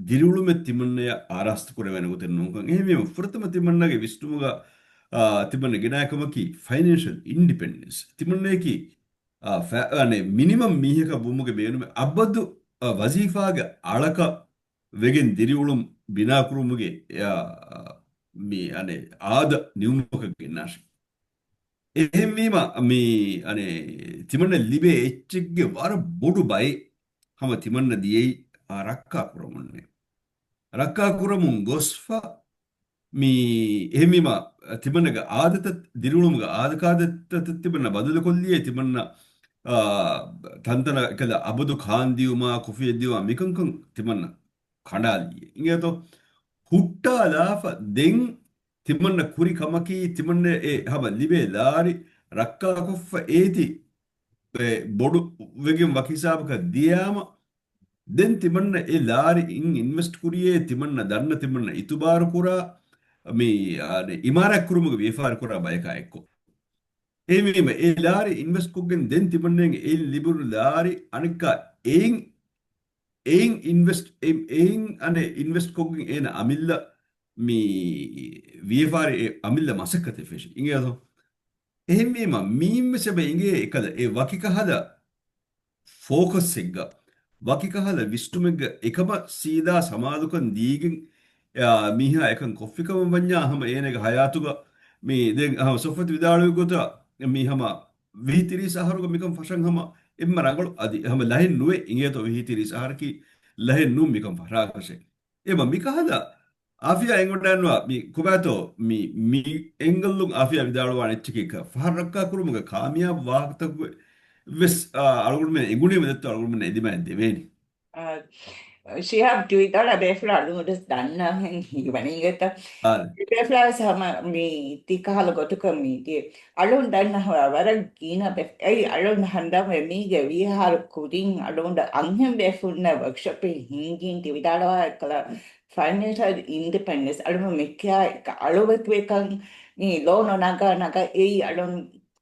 ދިރިއުޅުމެއް ތިމަންނަޔަށް އާރާސްތު ކުރެވޭނެ ގޮތެއް ނޫންކަން. އެހެންވީމަ ފުރަތަމަ ތިމަންނަގެ ވިސްނުމުގަ، އާ، ތިމަންނަ ގެނައި ކަމަކީ ފައިނޭންޝަލް އިންޑިޕެންޑެންސް. ތިމަންނަޔަކީ، އާ، ފަ-، އަނެ، މިނިމަމް މީހަކަށް ވުމުގެ ބޭނުމެއް އަބަދު، އާ، ވަޒީފާގެ އަޅަކަށް ވެގެން ދިރިއުޅުން ބިނާކުރުމުގެ، އާ، މި، އަނެ، އާދަ ނިމުމަކަށް ގެންނާށި. އެހެންވީމަ، މި، އަނެ، ތިމަންނަ ލިބޭ އެއްޗެއްގެ ވަރަށް ބޮޑު ބައެއް ހަމަ ތިމަންނަ ދިޔައީ އާ ރައްކާ ކުރަމުންނޭ. ރައްކާ ކުރަމުން ގޮސްފަ، މި، އެހެންވީމަ، ތިމަންނަގެ އާދަތައް، ދިރިއުޅުމުގެ އާދަކާދަތައް ތިމަންނަ ބަދަލުކޮށްލިޔޭ ތިމަންނަ، އާ، ތަންތަނަށް އެކަލަ އަބަދު ކާން ދިޔުމާ، ކޮފީއެއް ދިޔުމާ، މިކަންކަން ތިމަންނަ ކަނޑާލިއޭ. އިނގޭތޯ؟ ހުއްޓާލާފަ ދެން ތިމަންނަ ކުރި ކަމަކީ، ތިމަންނަ އެ ހަމަ ލިބޭ ލާރި ރައްކާކޮށްފަ އޭތި، އެ ބޮޑު ވެގެން ވަކި ހިސާބަކަށް ދިޔާމަ، ދެން ތިމަންނަ އެ ލާރި އިން އިންވެސްޓް ކުރިޔޭ، ތިމަންނަ ދަންނަ ތިމަންނަ އިތުބާރު ކުރާ، މި، އަ، އިމާރާތް ކުރުމުގެ ވިޔަފާރި ކުރާ ބަޔަކާ އެއްކޮށް. އެހެންވީމަ، އެ ލާރި އިންވެސްޓް ކޮށްގެން ދެން ތިމަންނައަށް އެއިން ލިބުނު ލާރި އަނެއްކާ އެއިން، އެއިން އިންވެސްޓް، އެ-، އެއިން އަނެއް އިންވެސްޓް ކޮށްގެން އޭނަ އަމިއްލަ މި ވިޔަފާރި އެ އަމިއްލަ މަސައްކަތެއް ފެށި. އިނގޭތޯ؟ އެހެންވީމަ، މީންވެސް އެބަ އިނގޭ އެކަލަ އެ ވަކިކަހަލަ ފޯކަސްއެއްގަ، ވަކިކަހަލަ ވިސްނުމެއްގަ އެކަމަށް ސީދާ ސަމާލުކަން ދީގެން، އާ، މީހާ އެކަން ކޮށްފިކަމަށް ވަންޏާ ހަމަ އޭނަގެ ހަޔާތުގަ މި ދެން ހަމަ ސޮފްވަތު ވިދާޅުވި ގޮތަށް މި ހަމަ ވިހި ތިރީސް އަހަރުގަ މިކަން ފަށަން ހަމަ އެންމެ ރަނގަޅު އަދި ހަމަ ލަހެއް ނުވޭ. އިނގޭތޯ ވިހި ތިރީސް އަހަރަކީ ލަހެއް ނޫން މިކަން ފަށާކަށެއް. އެބަ މިކަހަލަ އާފިޔާ އެނގޮނޑާންވާ މި ކޮބާތޯ މި، މި އެންގަލުން އާފިޔާ ވިދާޅުވާނެ އެއްޗަކީ ކަ-، ފަހަށް ރައްކާ ކުރުމުގެ ކާމިޔާބު ވާހަކަތަކުގެ ވެސް، އާ، އަޅުގަނޑުމެން އެނގުނީމަ ދެއްތޯ އަޅުގަނޑުމެން އެދިމާއެއް ދެވޭނީ. އާ، ޝިހާބް ޓްވީޓް ދާން ބޭފުޅާ އަޅުގަނޑު ދަންނަހެން ހީވަނީ ގެތަ؟ އާ. ބޭފުޅާ ވެސް ހަމަ މި ތިކަހަލަ ގޮތަކަށް މި ދިޔަ. އަޅުން ދަންނަ ވަރަށް ގިނަ ބޭ-، އެއީ އަޅުން ހަނދާންވެ މީގެ ވީހާރު ކުރިން އަޅުން އަންހެން ބޭފުޅުންނަށް ވޯކްޝޮޕެއް ހިންގީން ތި ވިދާޅުވާ އެކަލަ ފައިނޭންޝަލް އިންޑިޕެންޑެންސް އަޅުން މިކިޔާ އަޅުވެތިވެކަން މި ލޯނު ނަގާ ނަގާ އެއީ އަޅުން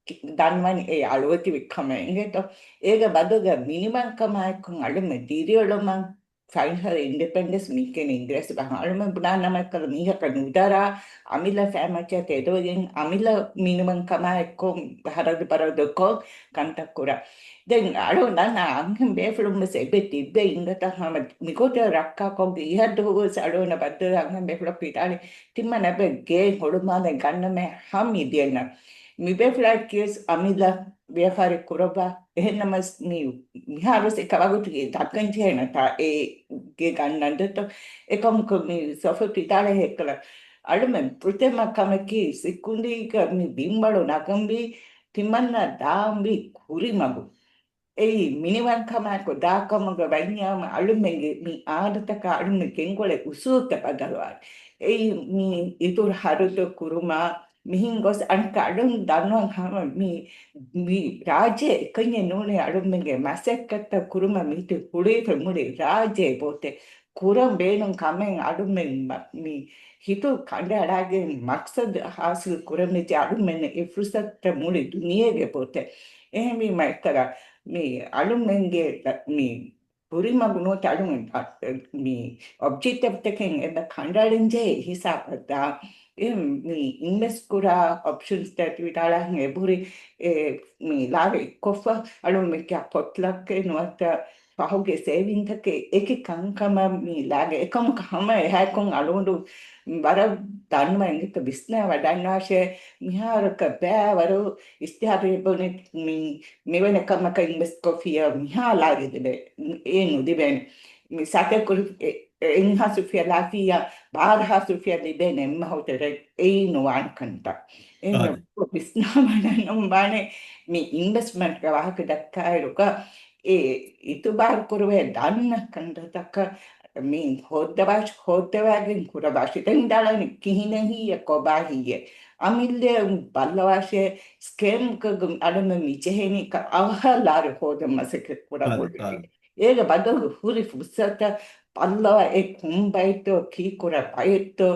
ކި-، ދަންވަން އެ އަޅުވެތިވި ކަމެއް އިނގޭތޯ. އޭގެ ބަދުގަ މިނިވަންކަމާއެކު އަޅުމެ ދިރިއުޅުމަށް ފައިންޝަލް އިންޑިޕެންޑެންސް މިކެން އިނގިރޭސި ބަހަށް އަޅުމެ ބުނާ ނަމަ އެކަލަ މީހަކަށް ނުދަރާ އަމިއްލަ ފައިމައްޗަށް ތެދުވެގެން އަމިއްލަ މިނިވަންކަމާއެކު ހަރަދު ބަރަދުކޮށް ކަންތައް ކުރާ. ދެން އަޅު ދަންނަ އަންހެން ބޭފުޅުން ވެސް އެބެ ތިއްބެ އިނގަތަ ހަމަ މިގޮތަށް ރައްކާކޮށް އިހަށް ދުވަސް އަޅުނަ ބައްދަލު އަންހެން ބޭފުޅަކު ވިދާޅި ތިމަން އެބަ ގޭ ހުޅުމާލެ ގަންނަމެ ހަމި ދިޔަންނަ. މިބޭފުޅާ ކިޔަސް އަމިއްލަ ވިޔަފާރި ކުރައްވާ. އެހެންނަމަސް މި މިހާރުސް އެކަ ވަގުތުގެ ދައްކަން ޖެހޭނަތާ އޭގެ ގަންނަން ދެތޯ. އެކަމަކު މި ސޮފްޓް ވިދާޅެ ހެއްކަލަ. އަޅުމެން ފުރަތަމަ ކަމަކީ ސިކުނޑީގަ މި ބިންވަޅު ނަގަންވީ ތިމަންނަ ދާންވީ ކުރިމަގު. އެއީ މިނިވަންކަމާއެކު ދާކަމުގަ ވަންޏާމަ އަޅުމެންގެ މި އާދަތަކާ އަޅުމެން ގެންގުޅޭ އުސޫލުތައް ބަދަލުވާނެ. އެއީ މި އިތުރު ހަރުދު ކުރުމާ މިހެން ގޮސް އަނެއްކާ އަޅުން ދަންނަވަން ހަމަ މި، މި ރާއްޖެ އެކަންޏެއް ނޫނޭ އަޅުމެންގެ މަސައްކަތްތައް ކުރުމަށް މިތި ހުޅުވިފަ މުޅި ރާއްޖެ ބޯތެ ކުރަން ބޭނުން ކަމެއް އަޅުމެން މަ-، މި ހިތު ކަނޑައަޅާގެން މަޤްޞަދު ހާސިލް ކުރަން ވެއްޖެ އަޅުމެން އެ ފުރުސަތުތައް މުޅި ދުނިޔޭގެ ބޯތެ. އެހެންވީމަ އެއްކަލަ މި އަޅުމެންގެ މި ކުރިމަގު ނުވަތަ އަޅުމެން އަ-، މި އޮބްޖެކްޓިވްތަކެއް އެބަ ކަނޑައަޅަންޖެހޭ ހިސާބަށް ދާ. އެ މި އިންވެސްޓް ކުރާ އޮޕްޝަންސްތައް ވިދާޅާ އެބުރި އެ މި ލާގަ އެއްކޮށްފަ އަޅުމެން ކިޔާ ޕޮޓްލަކެއް ނުވަތަ ފަހުގެ ސޭވިންތަކެއް އެކި ކަންކަމަށް މި ލާގެ އެކަމަކު ހަމަ އެހާއެކުން އަޅުގަނޑު ވަރަށް ދަންނަވަން އިނގިތަ ވިސްނާ ވަޑަންނާށޭ މިހާރަކަށް ބައިވަރު އިސްތިހާރު އެބުނެ މި މިވެނި ކަމަކަށް އިންވެސްޓް ކޮށްފިޔަ މިހާ ލާގެ ދެބެ އޭ ނުދިބޭނެ. މި ސަތޭކަ ރުފި-، އެ-، އެއްހާސް ރުފިޔާ ލާފިޔާ ބާރަ ހާސް ރުފިޔާ ލިބޭނެ އެއްމަހު ތެރެ އެއީ ނުވާނެ ކަންތައް. އެހެން އާދެ. ވިސްނާ ވަޑަން ނުވާނެ މި އިންވެސްޓްމަންޓްގެ ވާހަކަ ދައްކާއިރުގަ އެ އިތުބާރު ކުރުވޭ ދަންނަ ކަންތައްތަކަށް މި ހޯއްދަވާށި، ހޯއްދަވާގެން ކުރައްވާށި. ދެން ދާޅަނީ ކިހިނެއް ހިއްޔެ ކޮބާ ހިއްޔެ. އަމިއްލައަށް ބައްލަވާށޭ ސްކޭމްގަ އަޅަމެން މި ޖެހެނީ ކަ-، އަވަހަށް ލާރި ހޯދަން މަސައްކަތް ކުރަން އާދެ، އޮތީ. އާދެ. އޭގެ ބަދަލު ހުރި ފުރުސަތަށް ބައްލަވާ އެ ކޮން ބައެއްތޯ ކީކުރާ ބައެއްތޯ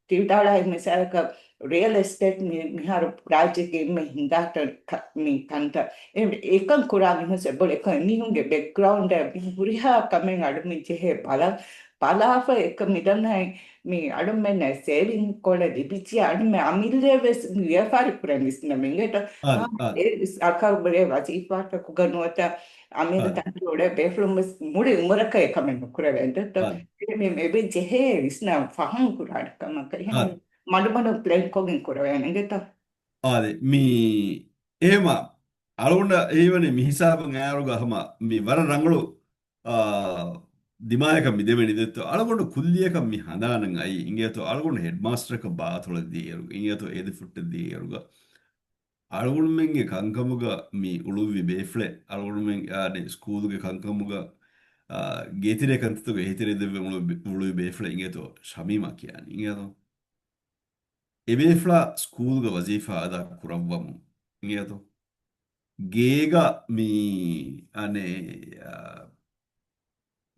ތި ވިދާޅާ މިސާލަކަށް ރިއަލް އެސްޓޭޓް މި-، މިހާރު ރާއްޖޭގެ އެންމެ ހިނގާ ތަން ކަ-، މި ކަންތައް. އެ-، އެކަން ކުރާ މީހުން ސެބޮޅެ އެކަން މީހުންގެ ބެކްގްރައުންޑަށް މި ހުރިހާ ކަމެއް އަޅުމެން ޖެހޭ ބަލަ-، ބަލާފަ އެކަން މިދަންނައި މި އަޅުމެންނަށް ސޭވިން ކޮޅެއް ލިބިއްޖެ އަޅުމެން އަމިއްލައަށް ވެސް މި ވިޔަފާރި ކުރަން ވިސްނަމެން އެތަ؟ އާދެ، އާދެ. އެ ސަރުކާރު ބެރޭ ވަޒީފާތައް ކުގަން ނުވަތަ އަމިއްލަ އާދެ. ތަންތި އުޅޭ ބޭފުޅުން ވެސް މުޅި އުމުރަކަށް އެކަމެއް ނުކުރެވޭނެ އެތަ؟ އާދެ. މި މެބެ ޖެހޭ ވިސްނާ ފަހުން ކުރާނެ ކަމަކަށް އެހެން އާދެ. މަޑުމަޑު ޕްލޭން ކޮށްގެން ކުރެވޭނެ އިނގޭތަ؟ އާދެ، މި އެހެމަ އަޅުގަނޑަށް ހީވަނީ މި ހިސާބަށް އައިއިރުގަ ހަމަ މި ވަރަށް ރަނގަޅު، އާ، ދިމާޔަކަށް މި ދެވެނީ ދެއްތޯ. އަޅުގަނޑު ކުއްލިއަކަށް މި ހަނދާނަށް އައީ އިނގޭތޯ. އަޅުގަނޑު ހެޑްމާސްޓަރަކަށް ބާތޮޅަށް ދިޔައިރު އިނގޭތޯ، އޭދި ފުއްޓަށް ދިޔައިރުގަ އަޅުގަނޑުމެންގެ ކަންކަމުގަ މި އުޅުއްވި ބޭފުޅެއް، އަޅުގަނޑުމެން އާނެ ސްކޫލުގެ ކަންކަމުގަ، އާ، ގޭތެރޭ ކަންތައްތަކުގަ އެހީތެރޭ ދެއްވެ އުޅުއްވި، އުޅުއްވި ބޭފުޅެއް އިނގޭތޯ ޝަމީމާ ކިޔާނީ އިނގޭތޯ. އެބޭފުޅާ ސްކޫލުގަ ވަޒީފާ އަދާ ކުރައްވަމުން އިނގޭތޯ. ގޭގަ މި، އަނެއް، އާ،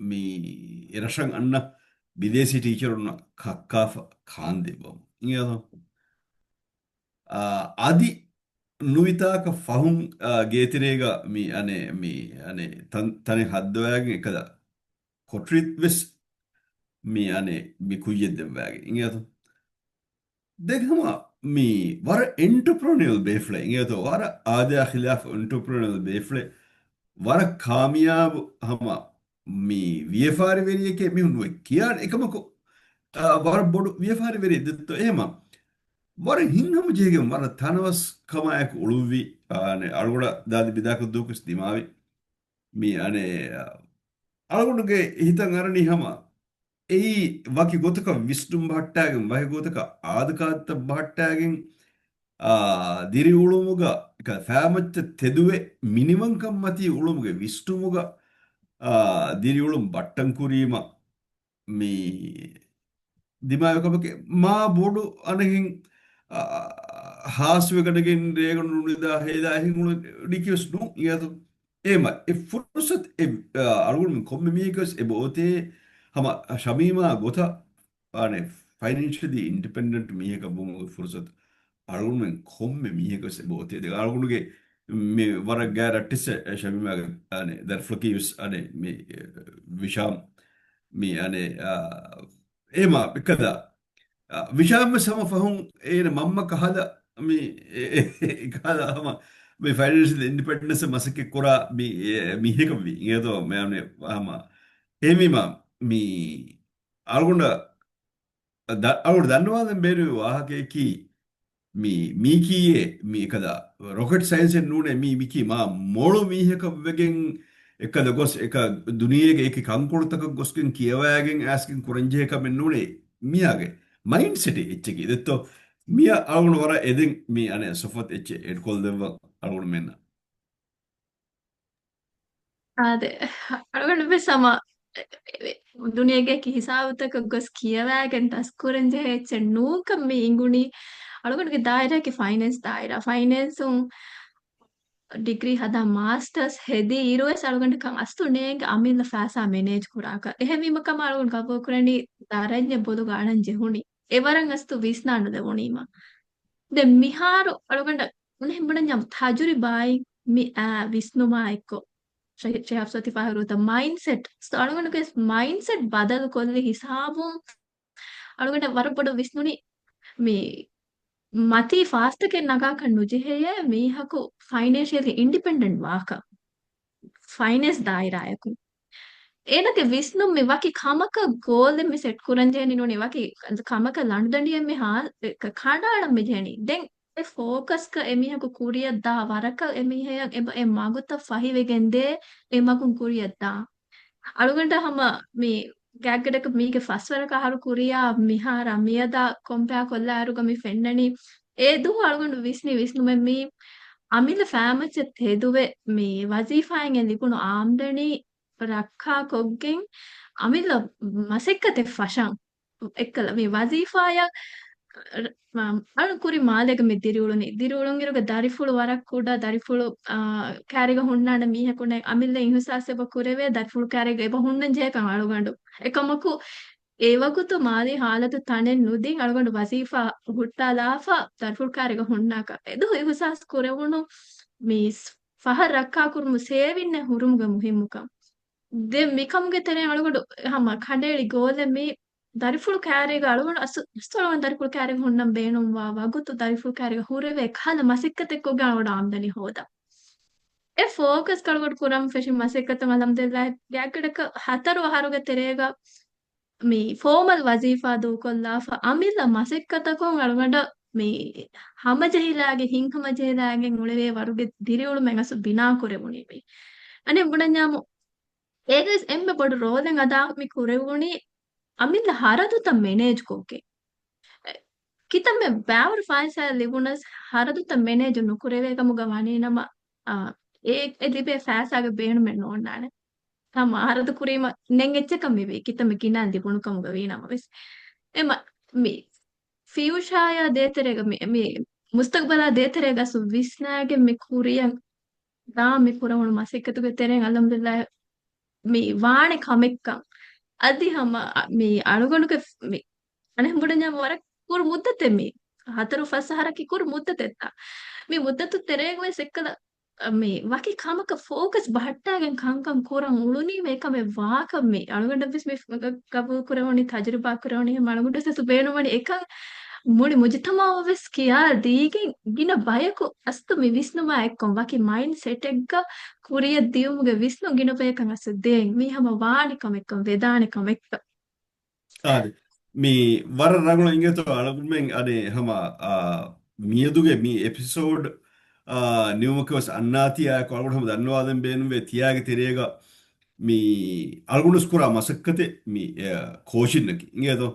މި އެރަށަށް އަންނަ ބިދޭސީ ޓީޗަރުންނަށް ކައްކާފަ ކާންދެއްވަމުން އިނގޭތޯ. އާ، އަދި ނުވިތާކަށް ފަހުން، އާ، ގޭތެރޭގަ މި އަނެއް، މި އަނެއް ތަން-، ތަނެއް ހައްދަވާގެން އެކަލަ ކޮޓަރި ވެސް މި އަނެއް މި ކުއްޔަށް ދެއްވާގެން އިނގޭތޯ. ދެން ހަމަ މި ވަރަށް އެންޓަޕްރެނިއަލް ބޭފުޅެއް އިނގޭތޯ، ވަރަށް އާދަޔާ ޚިލާފު އެންޓަޕްރެނިއަލް ބޭފުޅެއް، ވަރަށް ކާމިޔާބު ހަމަ މި ވިޔަފާރިވެރިއެކޭ މީހުން ނުވެ ކިޔާނެ އެކަމަކު، އާ، ވަރަށް ބޮޑު ވިޔަފާރިވެރިއެއް ދެއްތޯ އެހެމަ. ވަރަށް ހިތްހަމަޖެހިގެން ވަރަށް ތަނަވަސް ކަމާއެކު އުޅުއްވި، އާ، އަނެއް އަޅުގަނޑަށް ދާދި ބިދާކަށް ދުވަހަކުވެސް ދިމާވި. މި އަނެއް، އަޅުގަނޑުގެ ހިތަށް އަރަނީ ހަމަ އެއީ ވަކި ގޮތަކަށް ވިސްނުން ބަހައްޓާގެން، ވަކި ގޮތަކަށް އާދަކާދަތައް ބަހައްޓާގެން، އާ، ދިރިއުޅުމުގަ ކ-، ފައިމައްޗަށް ތެދުވެ މިނިވަންކަން މަތީ އުޅުމުގެ ވިސްނުމުގަ، އާ، ދިރިއުޅުން ބައްޓަން ކުރީމަ މި ދިމާވި ކަމެކޭ. މާ ބޮޑު އަނެއްހެން، އާ، ހާސްވެގަނެގެން ރޭގަނޑު ނުނިދާ ހޭދާ އެހެން އުޅުން ޑިކިޔަސް ނޫން އިނގޭތޯ. އޭމަ އެ ފުރުސަތު އެ، އާ، އަޅުގަނޑުމެން ކޮންމެ މީހަކަސް އެބަ އޮތޭ ހަމަ ޝަމީމާ ގޮތަށް އަނެ ފައިނޭންޝަލީ އިންޑިޕެންޑެންޓް މީހަކަށް ވުމުގެ ފުރުސަތު އަޅުގަނޑުމެން ކޮންމެ މީހަކަސް އެބަ އޮތޭ. ދެން އަޅުގަނޑުގެ މި ވަރަށް ގާތް ރައްޓެއްސެއް ޝަމީމާގެ އަނެ ދަރިފުޅަކީ ވެސް އަނެ މި ވިޝާމް މި އަނެ، އާ، އޭމާ އެކަލާ އ، ވިޝާމް ވެސް ހަމަ ފަހުން އޭނަ މަންމަ ކަހަލަ މި، އެ، އެ، އެ، ކަހަލަ ހަމަ މި ފައިނޭންޝަލް އިންޑިޕެންޑެންސް މަސައްކަތް ކުރާ މި، އެ، މީހަކަށް ވީ. އިނގޭތޯ މި އަނެ ހަމަ އެހެންވީމަ މި އަޅުގަނޑަށް ދަ-، އަޅުގަނޑު ދަންނަވާލަން ބޭނުންވި ވާހަކަޔަކީ މި، މީކީއޭ މި އެކަލަ ރޮކެޓް ސައިންސެއް ނޫނޭ. މީ، މިކީ މާ މޮޅު މީހަކަށް ވެގެން އެކަލަ ގޮސް އެކަ ދުނިޔޭގެ އެކި ކަންކޮޅުތަކަށް ގޮސްގެން ކިޔަވައިގެން އައިސްގެން ކުރަންޖެހޭ ކަމެއް ނޫނޭ. މިޔާގެ މައިންޑްސެޓެއް އެއްޗަކީ. ދެއްތޯ؟ މިޔަ އަޅުގަނޑު ވަރަށް އެދެން މި އަނެއް ސޮފަތް އެއްޗެއް އެޑްކޮށްލެއްވަން އަޅުގަނޑުމެންނަށް. އާދެ، އަޅުގަނޑު ވެސް ހަމަ ދުނިޔޭގެ އެކި ހިސާބުތަކަށް ގޮސް ކިޔަވައިގެން ޓަސް ކުރަން ޖެހޭ އެއްޗެއް ނޫންކަން މި އިނގުނީ. އަޅުގަނޑުގެ ދާއިރާއަކީ ފައިނޭންސް ދާއިރާ. ފައިނޭންސުން ޑިގްރީ ހަދާ މާސްޓަރސް ހެދި އިރުވެސް އަޅުގަނޑަކަށް އަސްލު ނޭނގެ އަމިއްލަ ފައިސާ މެނޭޖް ކުރާކަށް. އެހެންވީމަ ކަމަށް އަޅުގަނޑު ގަބޫލު ކުރަނީ ދަރަންޏެއް ބޮލުގަ އަޅަން ޖެހުނީ. އެވަރަށް އަސްލު ވިސްނާނުލެވުނީމަ. ދެން މިހާރު އަޅުގަނޑަށް އުނެހެން ބުނަންޏާ ތަޖުރިބާއިން މި އާ ވިސްނުމާ އެއްކޮށް، ޝަހި-، ޝިހާބް ސޮތި ފަހަރު ދަ މައިންޑްސެޓް. ސޯ އަޅުގަނޑުގެ މައިންޑްސެޓް ބަދަލު ކޮށްލި ހިސާބުން އަޅުގަނޑަށް ވަރަށް ބޮޑަށް ވިސްނުނީ މި މަތީ ފާސްތަކެއް ނަގާކަށް ނުޖެހެޔޭ، މީހަކު ފައިނޭންޝިއަލީ އިންޑިޕެންޑެންޓް ވާކަށް ފައިނޭންސް ދާއިރާއަކުން. އޭނަގެ ވިސްނުން މި ވަކި ކަމަކަށް ގޯލެއް މި ސެޓް ކުރަން ޖެހެނީ ނޫނީ، ވަކި ކަމަކަށް ލަނޑުދަނޑިއެއް މި ހާ-، އެ، ކަ-، ކަނޑައަޅަން މި ޖެހެނީ. ދެން އެ ފޯކަސްގަ އެމީހަކު ކުރިއަށް ދާ ވަރަކަށް އެމީހަޔަށް އެބަ އެ މަގުތައް ފަހިވެގެން ދޭ، އެ މަގުން ކުރިއަށް ދާ. އަޅުގަނޑަށް ހަމަ މި ގާތްގަޑަކަށް މީގެ ފަސްވަރަކަށް އަހަރު ކުރިޔާ މިހާރާ މިއަދާ ކޮމްޕެއާ ކޮށްލާއިރުގަ މި ފެންނަނީ، އެ ދުވަހު އަޅުގަނޑު ވިސްނި ވިސްނުމެއް މީ އަމިއްލަ ފައިމައްޗަށް ތެދުވެ މި ވަޒީފާއިން އެ ލިބުނު އާމްދަނީ ރައްކާ ކޮށްގެން އަމިއްލަ މަސައްކަތެއް ފަށަން. އެއްކަލަ މި ވަޒީފާއަށް އަޅު ކުރި މާލޭގަ މި ދިރިއުޅުނީ. ދިރިއުޅުންއިރުގަ ދަރިފުޅު ވަރަށް ކުޑަ، ދަރިފުޅު، އާ، ކާރިގަ ހުންނާނެ މީހަކު ނެތް. އަމިއްލަ އިހުސާސް އެބަ ކުރެވޭ، ދަރިފުޅު ކާރިގަ އެބަ ހުންނަން ޖެހޭކަން އަޅުގަނޑު. އެކަމަކު، އެވަގުތު މާލީ ހާލަތު ތަނެއް ނުދިން އަޅުގަނޑު ވަޒީފާ ހުއްޓާލާފަ، ދަރިފުޅު ކާރިގަ ހުންނާކަށް. އެދުވަހު އިހުސާސް ކުރެވުނު މި ފަހަރު ރައްކާކުރުމު ސޭވިންނެއް ހުރުމުގެ މުހިއްމުކަން. ދެން މިކަމުގެ ތެރެއިން އަޅުގަނޑު ހަމަ ކަނޑައެޅި ގޯލެއް މި ދަރިފުޅު ކާރީގަ އަޅުގަނޑު އަސް-، އަސްތު އަޅުގަނޑު ދަރިފުޅު ކާރީގަ ހުންނަން ބޭނުންވާ ވަގުތު ދަރިފުޅު ކާރީގަ ހުރެވޭ ކަހަލަ މަސައްކަތެއް ކޮށްގެން އަޅުގަނޑު އާމްދަނީ ހޯދާ. އެ ފޯކަސް އަޅުގަނޑު ކުރަން ފެށި މަސައްކަތުން އަލްހަމްދުލިއްލާހް ގާތްގަޑަކަށް ހަތަރު އަހަރުގެ ތެރޭގަ މި ފޯމަލް ވަޒީފާ ދޫކޮށްލާފަ އަމިއްލަ މަސައްކަތަކުން އަޅުގަނޑަށް މި ހަމަޖެހިލާގެން، ހިތްހަމަޖެހިލާގެން އުޅެވޭ ވަރުގެ ދިރިއުޅުމެއް އަސް ބިނާ ކުރެވުނީ މި. އަނެއް ބުނަންޏާމު، އޭގައިސް އެންމެ ބޮޑު ރޯލެއް އަދާ މި ކުރެވުނީ އަމިއްލަ ހަރަދުތައް މެނޭޖް ކޮށްގެން. އެ، ކިތަންމެ ބައިވަރު ފައިސާ ލިބުނަސް ހަރަދުތައް މެނޭޖް ނުކުރެވޭ ކަމުގަ ވަނީ ނަމަ، އާ، އެ، އެ ލިބޭ ފައިސާގެ ބޭނުމެއް ނޯންނާނެ. ހަމަ ހަރަދު ކުރީމަ ނެތް އެއްޗަކަށް މިވީ، ކިތަންމެ ގިނަ ލިބުނު ކަމުގަ ވީ ނަމަވެސް. އެމަ، މި ފިއުޗާޔާ ދޭތެރޭގަ މި، މި މުސްތަގްބަލާ ދޭތެރޭގަ އަސް ވިސްނާގެން މި ކުރިޔަށް ދާ މި ކުރެވުނު މަސައްކަތުގެ ތެރެއިން އަލްހަމްދުލިއްލާހް މި ވާނެ ކަމެއްކަން. އަދި ހަމަ މި އަޅުގަނޑުގެ މި އަނެއް ބުނަންޏާ ވަރަށް ކުރު މުއްދަތެއް މި. ހަތަރު ފަސް އަހަރަކީ ކުރު މުއްދަތެއްތާ. މި މުއްދަތު ތެރޭގަ ވެސް އެއްކަލަ މި ވަކި ކަމަކަށް ފޯކަސް ބަހައްޓާގެން ކަންކަން ކުރަން އުޅުނީމަ އެކަމެއް ވާކަށް މި އަޅުގަނޑަށް ވެސް މި ގަ-، ގަބޫލު ކުރެވުނީ، ތަޖުރިބާ ކުރެވުނީ، އަޅުގަނޑު ވެސް ބޭނުންވަނީ އެކަން މުޅި މުޖުތަމަޢަށް ވެސް ކިޔާ ދީގެން ގިނަ ބަޔަކު އަސްތު މި ވިސްނުމާ އެއްކޮށް ވަކި މައިންޑް ސެޓެއްގަ ކުރިޔަށް ދިޔުމުގެ ވިސްނުން ގިނަ ބަޔަކަށް އަސް ދޭން. މީ ހަމަ ވާނެ ކަމެއްކަން، ވެދާނެ ކަމެއްކަން. އާދެ. މި ވަރަށް ރަނގަޅު އިނގޭތޯ އަޅުގަނޑުމެން އަނެއް ހަމަ، އާ، މިއަދުގެ މި އެޕިސޯޑް، އާ، ނިމުމަކަށް ވެސް އަންނާތީ އާއެކު އަޅުގަނޑު ހަމަ ދަންނަވާލަން ބޭނުންވޭ ތިޔާގެ ތެރޭގަ މި އަޅުގަނޑު ވެސް ކުރާ މަސައްކަތެއް މި، އެ، ކޯޗިންއަކީ އިނގޭތޯ؟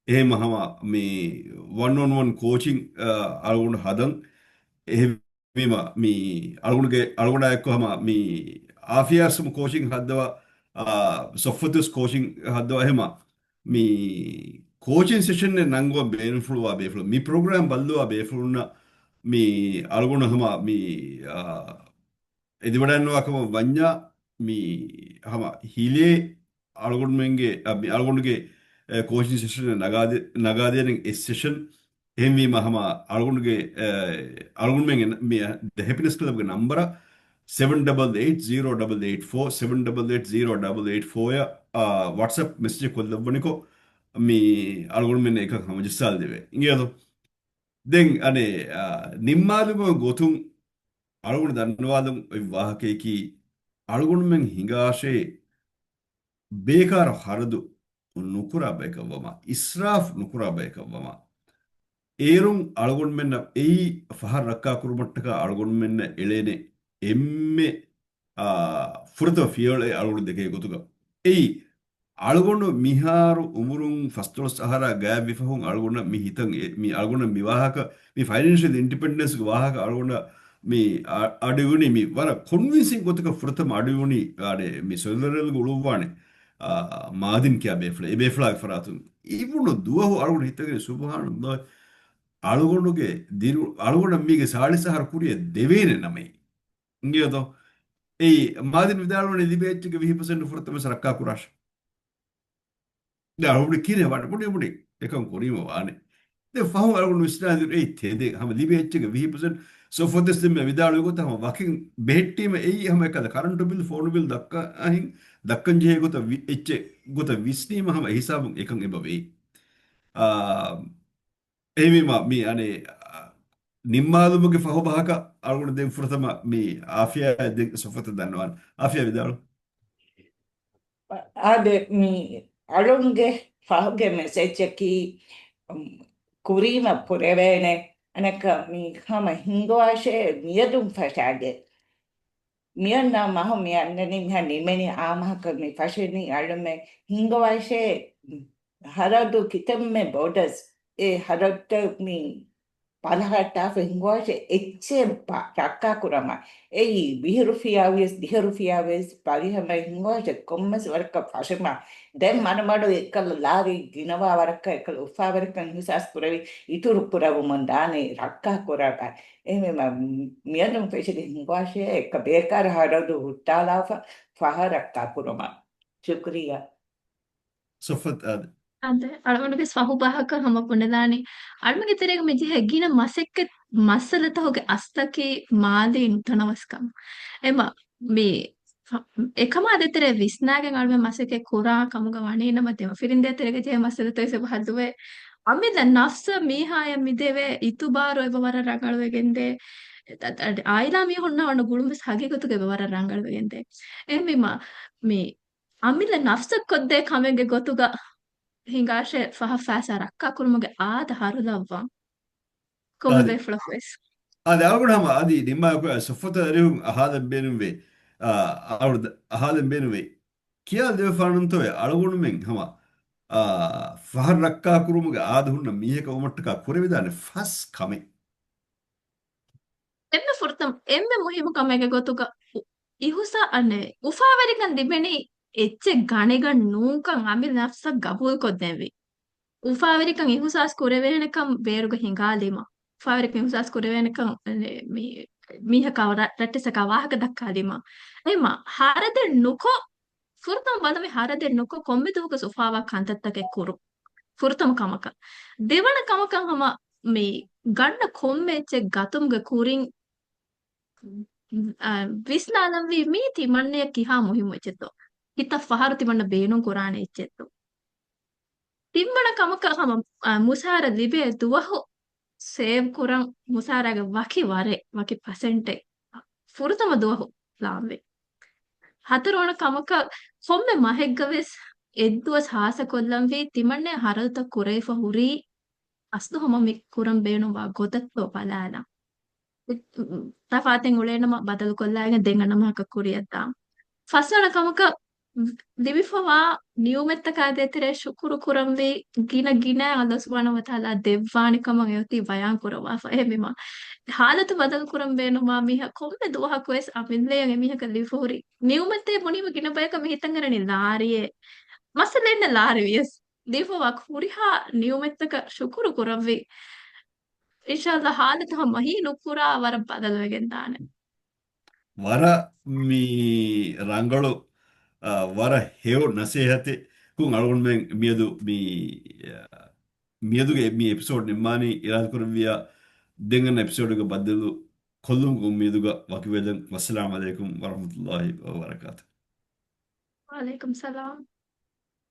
އެހެން ހަމަ މި ވަން އޮން ވަން ކޯޗިން، އާ، އަޅުގަނޑު ހަދަން. އެހެން އެހެންވީމަ، މި އަޅުގަނޑުގެ، އަޅުގަނޑާ އެއްކޮށް ހަމަ މި އާފިޔާ ވެސް ކޯޗިން ހައްދަވާ، އާ، ސޮފްވަތު ވެސް ކޯޗިން ހައްދަވާ ހަމަ މި ކޯޗިން ސެޝަންއެއް ނަންގަވަން ބޭނުންފުޅުވާ ބޭފުޅުން، މި ޕްރޮގްރާމް ބައްލަވާ ބޭފުޅުންނަށް މި އަޅުގަނޑު ހަމަ މި، އާ، އެދިވަޑައިންނަވާ ކަމަށް ވަންޏާ، މި ހަމަ ހިލޭ އަޅުގަނޑުމެންގެ، އަ، މި އަޅުގަނޑުގެ، އެ، ކޯޗިން ސެޝަން ނަގާދެ-، ނަގާދޭނެ އެއް ސެޝަން. އެހެންވީމަ ހަމަ އަޅުގަނޑުގެ، އެ، އަޅުގަނޑުމެން މި ދަ ހެޕިނެސް ކްލަބްގެ ނަންބަރަށް ސެވެން ޑަބަލް އެއިޓް ޒީރޯ ޑަބަލް އެއިޓް ފޯ، ސެވެން ޑަބަލް އެއިޓް ޒީރޯ ޑަބަލް އެއިޓް ފޯ އަށް، އާ، ވަޓްސްއެޕް މެސެޖެއް ކޮށްލައްވަނިކޮށް، މި އަޅުގަނޑުމެން އެކަން ހަމަޖައްސާލެވޭ. އިނގޭތޯ؟ ދެން އަނެއް، އާ، ނިންމާލުމުގެ ގޮތުން އަޅުގަނޑު ދަންނަވާލަން އޮތް ވާހަކަޔަކީ، އަޅުގަނޑުމެން ހިނގާށޭ، ބޭކާރު ހަރަދު ނުކުރާ ބަޔަކަށްވަމާ، އިސްރާފް ނުކުރާ ބަޔަކަށްވަމާ، އޭރުން އަޅުގަނޑުމެންނަށް އެއީ ފަހަރު ރައްކާކުރުމަށްޓަކާ އަޅުގަނޑުމެންނަށް އެޅޭނެ އެންމެ، އާ، ފުރަތަމަ ފިޔަވަޅެއް އަޅުގަނޑު ދެކޭ ގޮތުގަ. އެއީ، އަޅުގަނޑު މިހާރު އުމުރުން ފަސްދޮޅަސް އަހަރާ ގާތްވި ފަހުން އަޅުގަނޑަށް މި ހިތަށް އެ-، މި އަޅުގަނޑަށް މި ވާހަކަ، މި ފައިނޭންޝަލް އިންޑިޕެންޑެންސްގެ ވާހަކަ އަޅުގަނޑަށް މި އަ-، އަޑުއިވުނީ، މި ވަރަށް ކޮންވިންސިން ގޮތަކަށް ފުރަތަމަ އަޑުއިވުނީ، އާ، މި ސޮލަރ ރެލްގެ އުޅުއްވާނެ، އާ، މާދިން ކިޔާ ބޭފުޅާ، އެ ބޭފުޅާގެ ފަރާތުން. އިވުނު ދުވަހު އަޅުގަނޑު ހިތަށް އެރި، ސުބްހާނައްލާހް، އަޅުގަނޑުގެ ދިރިއުޅު-، އަޅުގަނޑަށް މީގެ ސާޅީސް އަހަރު ކުރިއަށް ދެވޭނެ ނަމައި. އިނގޭތޯ؟ އެއީ، މާދިން ވިދާޅުވަނީ ލިބޭ އެއްޗެއްގެ ވިހި ޕަސެންޓް ފުރަތަމަ ވެސް ރައްކާ ކުރާށޭ. ދެން އަޅުގަނޑު ކިހިނެއް ވާނެ؟ ބުނި، ބުނި. އެކަން ކުރީމަ ވާނެ. ދެން ފަހުން އަޅުގަނޑު ވިސްނާލިއިރު އެއީ ތެދެއް. ހަމަ ލިބޭ އެއްޗެއްގެ ވިހި ޕަސެންޓް ސޮފްވަތު ވެސް ދެންމެ ވިދާޅުވި ގޮތަށް ހަމަ ވަކިން ބެހެއްޓީމަ އެއީ ހަމަ އެކަލަ ކަރަންޓު ބިލް، ފޯނު ބިލް ދައްކަ-، އަހިން ދައްކަން ޖެހޭ ގޮތަށް ވި-، އެއްޗެއް ގޮތަށް ވިސްނީމަ ހަމަ އެ ހިސާބުން އެކަން އެބަ ވޭ. އާ، އެހެންވީމަ، މި އަނެއް، އާ، ނިންމާލުމުގެ ފަހު ބަހަކަށް އަޅުގަނޑު ދެން ފުރަތަމަ މި އާފިޔާ ދެން ސޮފްވަތަށް ދަންނަވާން. އާފިޔާ ވިދާޅު. އާދެ، މި އަޅުންގެ ފަހުގެ މެސެޖަކީ، ކުރީމަ ކުރެވޭނެ. އަނެއްކާ މި ހަމަ ހިނގުވާށޭ މިއަދުން ފަށާގެ. މިއަންނަ މަހު މި އަންނަނީ މިހާ ނިމެނީ އާ މަހަކަށް މި ފަށެނީ އަޅުމެ ހިނގުވާށޭ ހަރަދު ކިތަންމެ ބޮޑަސް އެ ހަރަދުތައް މި ބަލަހައްޓާފަ ހިނގުވާށޭ އެއްޗެއް ބަ-، ރައްކާ ކުރަމާ. އެއީ ވިހި ރުފިޔާ ވިޔަސް ދިހަ ރުފިޔާ ވިޔަސް ބަލިހަމަ ހިނގުވާށޭ ކޮންމެސް ވަރަކަށް ފަށަމާ. ދެން މަޑުމަޑު އެކަލަ ލާރި ގިނަވާ ވަރަކަށް އެކަލަ އުފާވެރިކަން އިހުސާސް ކުރެވި އިތުރު ކުރައްވަމުން ދާނެ ރައްކާ ކުރާ ބަ-، އެހެންވީމަ، މިއަދުން ފެށިގެން ހިނގުވާށޭ، އެއްކަ ބޭކާރު ހަރަދު ހުއްޓާލާފަ ފަހަރަށް ކަކުރުމަށް. ޝުކުރިއްޔާ. ސޮފްވަތް އާދެ. އާދެ، އަޅުގަނޑުގެ ފަހު ބަހަކަށް ހަމަ ބުނެލާނީ، އަޅުގަނޑުގެ ތެރޭގަ މި ޖެހޭ ގިނަ މަސައްކަތް މައްސަލަތަކުގެ އަސްލަކީ މާލީ ނުތަނަވަސްކަން. އެމަ، މި އެކަމާ ދޭތެރޭ ވިސްނާގެން އަޅުމެން މަސައްކަތް ކުރާ ކަމުގަ ވަނީ ނަމަ، ދެމަފިރިން ދޭތެރޭގަ ޖެހޭ މައްސަލަތައް ވެސް އެބަ ހައްލުވޭ. އަމިއްލަ ނަފްސަށް މީހާޔަށް މިދެވޭ އިތުބާރު އެބަ ވަރަށް ރަނގަޅުވެގެންދޭ. އަ-، އަ-، އާއިލާ މީހުންނާ ވަންނަ ގުޅުން ވެސް ހަގީގަތުގަ އެބަ ވަރަށް ރަނގަޅުވެގެންދޭ. އެހެންވީމަ، މި އަމިއްލަ ނަފްސަށް ކޮށްދޭ ކަމެއްގެ ގޮތުގަ ހިނގާށޭ ފަހަށް ފައިސާ ރައްކާ ކުރުމުގެ އާދަ ހަރުލައްވަން. ކޮންމެ އާދެ. ބޭފުޅަކު ވެސް. އާދެ، އަޅުގަނޑު ހަމަ އަދި ނިންމާލަކު ސޮފްވަތަށް އަރިހުން އަހާލަން ބޭނުންވޭ. އާ، އަޅު-، އަހާލަން ބޭނުންވޭ. ކިޔާ ދެވިފާނުންތޯއޭ އަޅުގަނޑުމެން ހަމަ، އާ، ފަހަށް ރައްކާ ކުރުމުގެ އާދަ ހުންނަ މީހަކަށް ވުމަށްޓަކާ ކުރެވިދާނެ ފަސް ކަމެއް. އެންމެ ފުރަތަމަ، އެންމެ މުހިއްމު ކަމެއްގެ ގޮތުގަ އިހުސާ-، އަނެއް، އުފާވެރިކަން ލިބެނީ އެއްޗެއް ގަނެގަން ނޫންކަން އަމިއްލަ ނަފްސަށް ގަބޫލުކޮށްދޭންވީ. އުފާވެރިކަން އިހުސާސް ކުރެވޭނެކަން ބޭރުގަ ހިނގާލީމަ. އުފާވެރިކަން އިހުސާސް ކުރެވޭނެކަން، އަނެއް، މި-، މީހަކާ ރަ-، ރައްޓެއްސަކާ ވާހަކަ ދައްކާލީމަ. އެހެންމަ ހަރަދެއް ނުކޮށް، ފުރަތަމަ ބަލަމި ހަރަދެއް ނުކޮށް ކޮންމެ ދުވަހަކުވެސް އުފާވާ ކަންތައްތަކެއް ކުރުން. ފުރަތަމަ ކަމަކަށް. ދެވަނަ ކަމަކަށް ހަމަ މި ގަންނަ ކޮންމެ އެއްޗެއް ގަތުމުގެ ކުރިން، އަ، ވިސްނާލަންވީ މީ ތިމަންނަޔަށް ކިހާ މުހިއްމު އެއްޗެއްތޯ؟ ކިތައް ފަހަރު ތިމަންނަ ބޭނުން ކުރާނެ އެއްޗެއްތޯ؟ ތިންވަނަ ކަމަކަށް ހަމަ، އަ، މުސާރަ ލިބޭ ދުވަހު ސޭވް ކުރަން މުސާރާގެ ވަކި ވަރެއް، ވަކި ޕަސެންޓެއް ފުރަތަމަ ދުވަހު ލާންވީ. ހަތަރުވަނަ ކަމަކަށް ކޮންމެ މަހެއްގަ ވެސް އެއްދުވަސް ހާއްސަ ކޮށްލަންވީ ތިމަންނަ ހަރަދުތައް ކުރެވިފަ ހުރީ އަސްލު ހަމަ މި ކުރަން ބޭނުންވާ ގޮތަށްތޯ ބަލާލަން. ތަފާތެއް އުޅޭނަމަ ބަދަލުކޮށްލާގެން ދެން އަންނަ މަހަކަށް ކުރިއަށްދާން. ފަސްވަނަ ކަމަކަށް ލިބިފަވާ ނިޢުމަތްތަކާ ދޭތެރޭ ޝުކުރު ކުރަންވީ ގިނަ ގިނަ އަﷲ ސުބްޙާނަހޫ ވަތަޢާލާ ދެއްވާނެ ކަމަށް އެއޮތީ ބަޔާން ކުރައްވާފަ. އެހެންވީމާ، ޙާލަތު ބަދަލު ކުރަން ބޭނުމާ މީހަކު ކޮންމެ ދުވަހަކު ވެސް އަމިއްލައަށް އެމީހަކަށް ލިބިފަ ހުރި ނިޢުމަތޭ ބުނީމަ ގިނަ ބަޔަކަށް މި ހިތަށް އަރަނީ ލާރިއޭ. މައްސަލައެއް ނެތް، ލާރި ވިޔަސް ލިބިފަވާ ހުރިހާ ނިޢުމަތްތަކަށް ޝުކުރު ކުރަންވީ. އިންޝާﷲ ޙާލަތު ހަމަ ހީ ނުކުރާ ވަރަށް ބަދަލުވެގެން ދާނެ. ވަރަށް މި ރަނގަޅު، އާ، ވަރަށް ހެޔޮ ނަސޭހަތެއް ކުން އަޅުގަނޑުމެން މިއަދު މި، އާ، މިއަދުގެ މި އެޕިސޯޑް ނިންމާނީ އިރާދަކުރެއްވިޔާ ދެން އަންނަ އެޕިސޯޑުގަ ބައްދަލު ކޮށްލުމުގެ އުއްމީދުގަ ވަކިވެލަން. ވައްސަލާމް ޢަލައިކުމް ވަރަޙްމަތުﷲ ވަބަރަކާތު. ވަޢަލައިކުމް ސަލާމް.